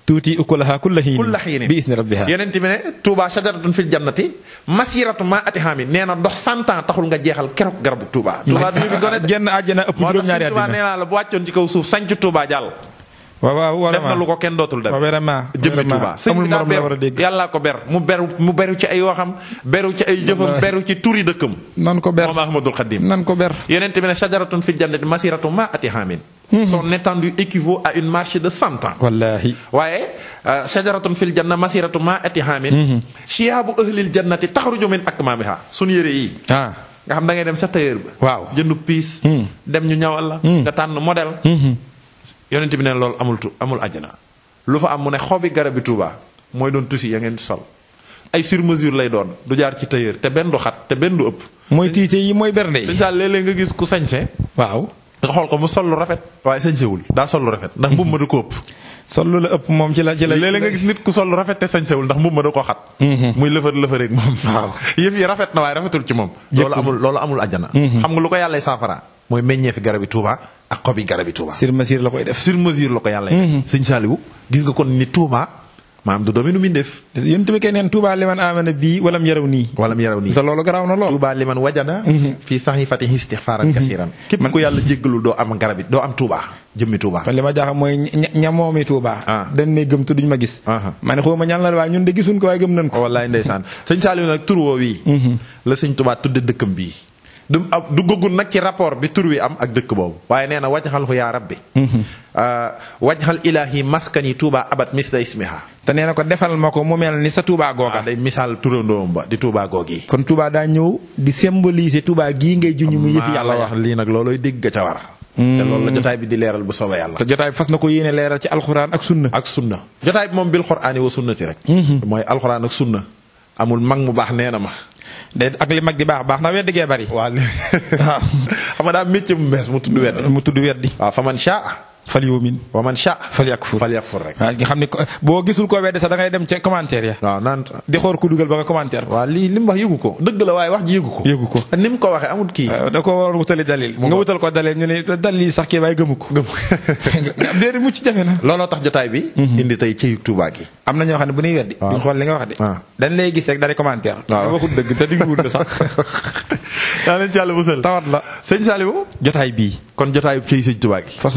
tuuti ukulaha kulla hiin bi isni rabbiha. yonent bi ne Touba shajaratun fil jannati masiratu ma atihaami nee na dox 100 ans taxul nga jeexal keroog garabu Touba. Touba du ñu doon genn àjjana ëpp juróom-ñaari àddina. Touba nee naa la bu wàccoon ci kaw suuf sanc Touba jàll. waaw def na lu ko kenn dootul def. vraiment jëmmi Touba sëñ bi daa ber yàllaa ko ber mu beru ci ay waxam beru ci ay jëfam beru ci turi dëkkam. nan ko ber moom Ahmadul Xadim nan ko ber. yonent bi ne shajaratun fil jannati masiratu ma atihamin. son étendue équivaut à une marche de 100 ans. wallaahi. waaye shajaratun fil janna masiratu ma atihamin. shiyaabu ahlil jannati taxruju min akmamiha sunu yére yi. nga xam da ngay dem sa tailleur ba. waaw jëndu piis. dem ñu ñawal la. nga tànn modèle. yonent bi ne loolu amul àjjana lu fa am mu ne xobi garabi Touba mooy doon tusi ya ngeen sol ay sur mesure lay doon du jaar ci tailleur te benn du xat te benn du ëpp. mooy tiite yi mooy bernde yi. dañ saa léeg-léeg nga gis ku sañse. waaw nga xool ko mu sol lu rafet. waaye sañsewul daa sol lu rafet ndax mbubb ma du ko ëpp. sol lu la ëpp moom ci la léeg-léeg nga gis nit ku sol lu rafet te sañsewul ndax mbubb ma da ko xat. muy lëfër rek moom. waaw yëf yi rafet na waaye rafetul ci moom. loolu amul àjjana. xam nga lu ko yàllay saafara mooy meññee fi garabi Touba ak xobi garabi Touba. sur mesure la koy def. sur mesure la ko yàlla def. sëñ Saliou gis nga kon ni Touba maanaam du domaine mi def. yéen tamit kay neen Touba liman amana bii walam yaraw nii. te loolu garaaw na lool. Touba liman wajada. fii sahifatihi istighfaran kasiran. képp ku yàlla jéggalul doo am garabi doo am Touba jëmmi Touba. kon li ma jaaxal mooy ña moomi Touba. dañ may gëm te duñ ma gis. ma ne xaw ma ñaan la waaye ñun de gisuñ ko waaye gëm nañ ko. wallaay ndeysaan sëñ Saliou nag tur woo wii. la sëñ Touba tudde dëkkam bii. du duggagul nag ci rapport bi tur wi am ak dëkk boobu waaye nee na wajxal hu yaa rabbi wajxal ilaahi maskani Touba abat misla ismiha te nee na ko defal ma ko mu mel ni sa Touba googa. day misaal turandoom ba di Touba googi. kon Touba daa ñëw di symboliser Touba gii ngay junj mu yëfi yàlla wax lii nag loolooy dégg ga ca war. te loolu la jotaay bi di leeral bu soobee yàlla. te jotaay bi fas na ko yéene leeral ci alxuraan ak sunna. jotaay bi moom bil xuraani wa sunnati rek. mooy alxuraan ak sunna amul mag mu baax nee na ma. ak li mag di baax na weddi gee bari. waaw xam nga daa métier mu bees mu tudd weddi. waaw fa man shaa fal yu'min wa man shaa falyakfur rek. waaw nga xam ne boo gisul koo weddi sax da ngay dem ca commentaire ya. waaw naan di xool ku dugal ba nga commentaire. waaw li mu wax yëgu ko dëgg la waaye wax ji yëgu ko. ni mu ko waxee amul kii. da ko war wutali dalil. nga wutal ko dalil ñu ne dalil sax kii waaye gëmu ko. déedéet mucc jafe na. looloo tax jotaay bi. indi tey ci Touba gi. am na ñoo xam ne bu ñuy weddi. duñ xool li nga wax de. dañ lay gis rek daal di commentaire. waaw waxul dëgg te digguwul la sax. yaa leen ci yàlla musal. tawat la sëñ Saliou. jotaay bii. kon jotaay bi ci sëñ Touba gi. fas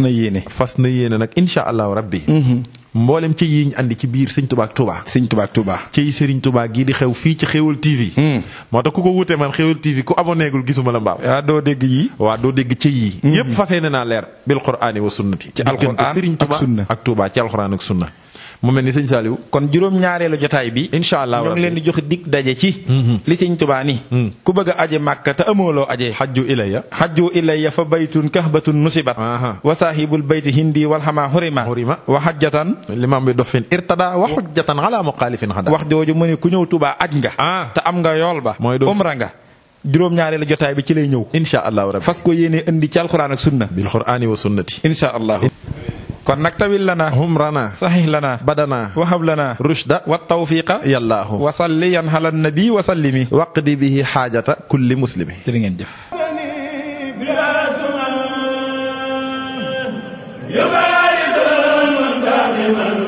na yéene nag incha allahu rabbi. mboolem ci yi ñu andi ci biir sëñ Touba ak Touba. ci Serigne Touba gii di xew fii ci Xéwal TV. moo tax ku ko wutee man Xéwal TV ku aboneegul gisuma la mbaaw. waaw doo dégg yii. waaw doo dégg ci yii. yëpp fas yéene naa leer bil qur'aani wa sunnati. ci alxuraan Serigne Touba ak Touba ci alxuraan ak sunna. mu mel ni sëñ Saliou. kon juróom-ñaareelu jotaay bi. incha allah ñoo ngi leen di jox dig daje ci. li sëñ Tuubaa ni ku bëgg a aje Màkka te amooloo aje. xajju ilayya fa baytun kahbatun nusibat. wa saahibul bayti hindi wal xamaa xurima. wa xajjatan. limaam bi dofin irtada wa xujjatan ala muxaalifin xada. wax jooju mu ne ku ñëw Tuubaa aj nga. te am nga yool ba. mooy doon umra nga. juróom-ñaareelu jotaay bi ci lay ñëw. incha allah rabbi fas ko yéene indi ci alxuraan ak sunna. bil qur'aani wa sunnati. incha allah. kon nag tawil lana. humrana. sahih lana. badana. wahab lana. rushda. wa tawfiqa. yallaahu. wa salliyan ala nabi wa sallimi. waqdi bihi xaajata kulli muslimi. jërë ngeen jëf. يبارك المنتظم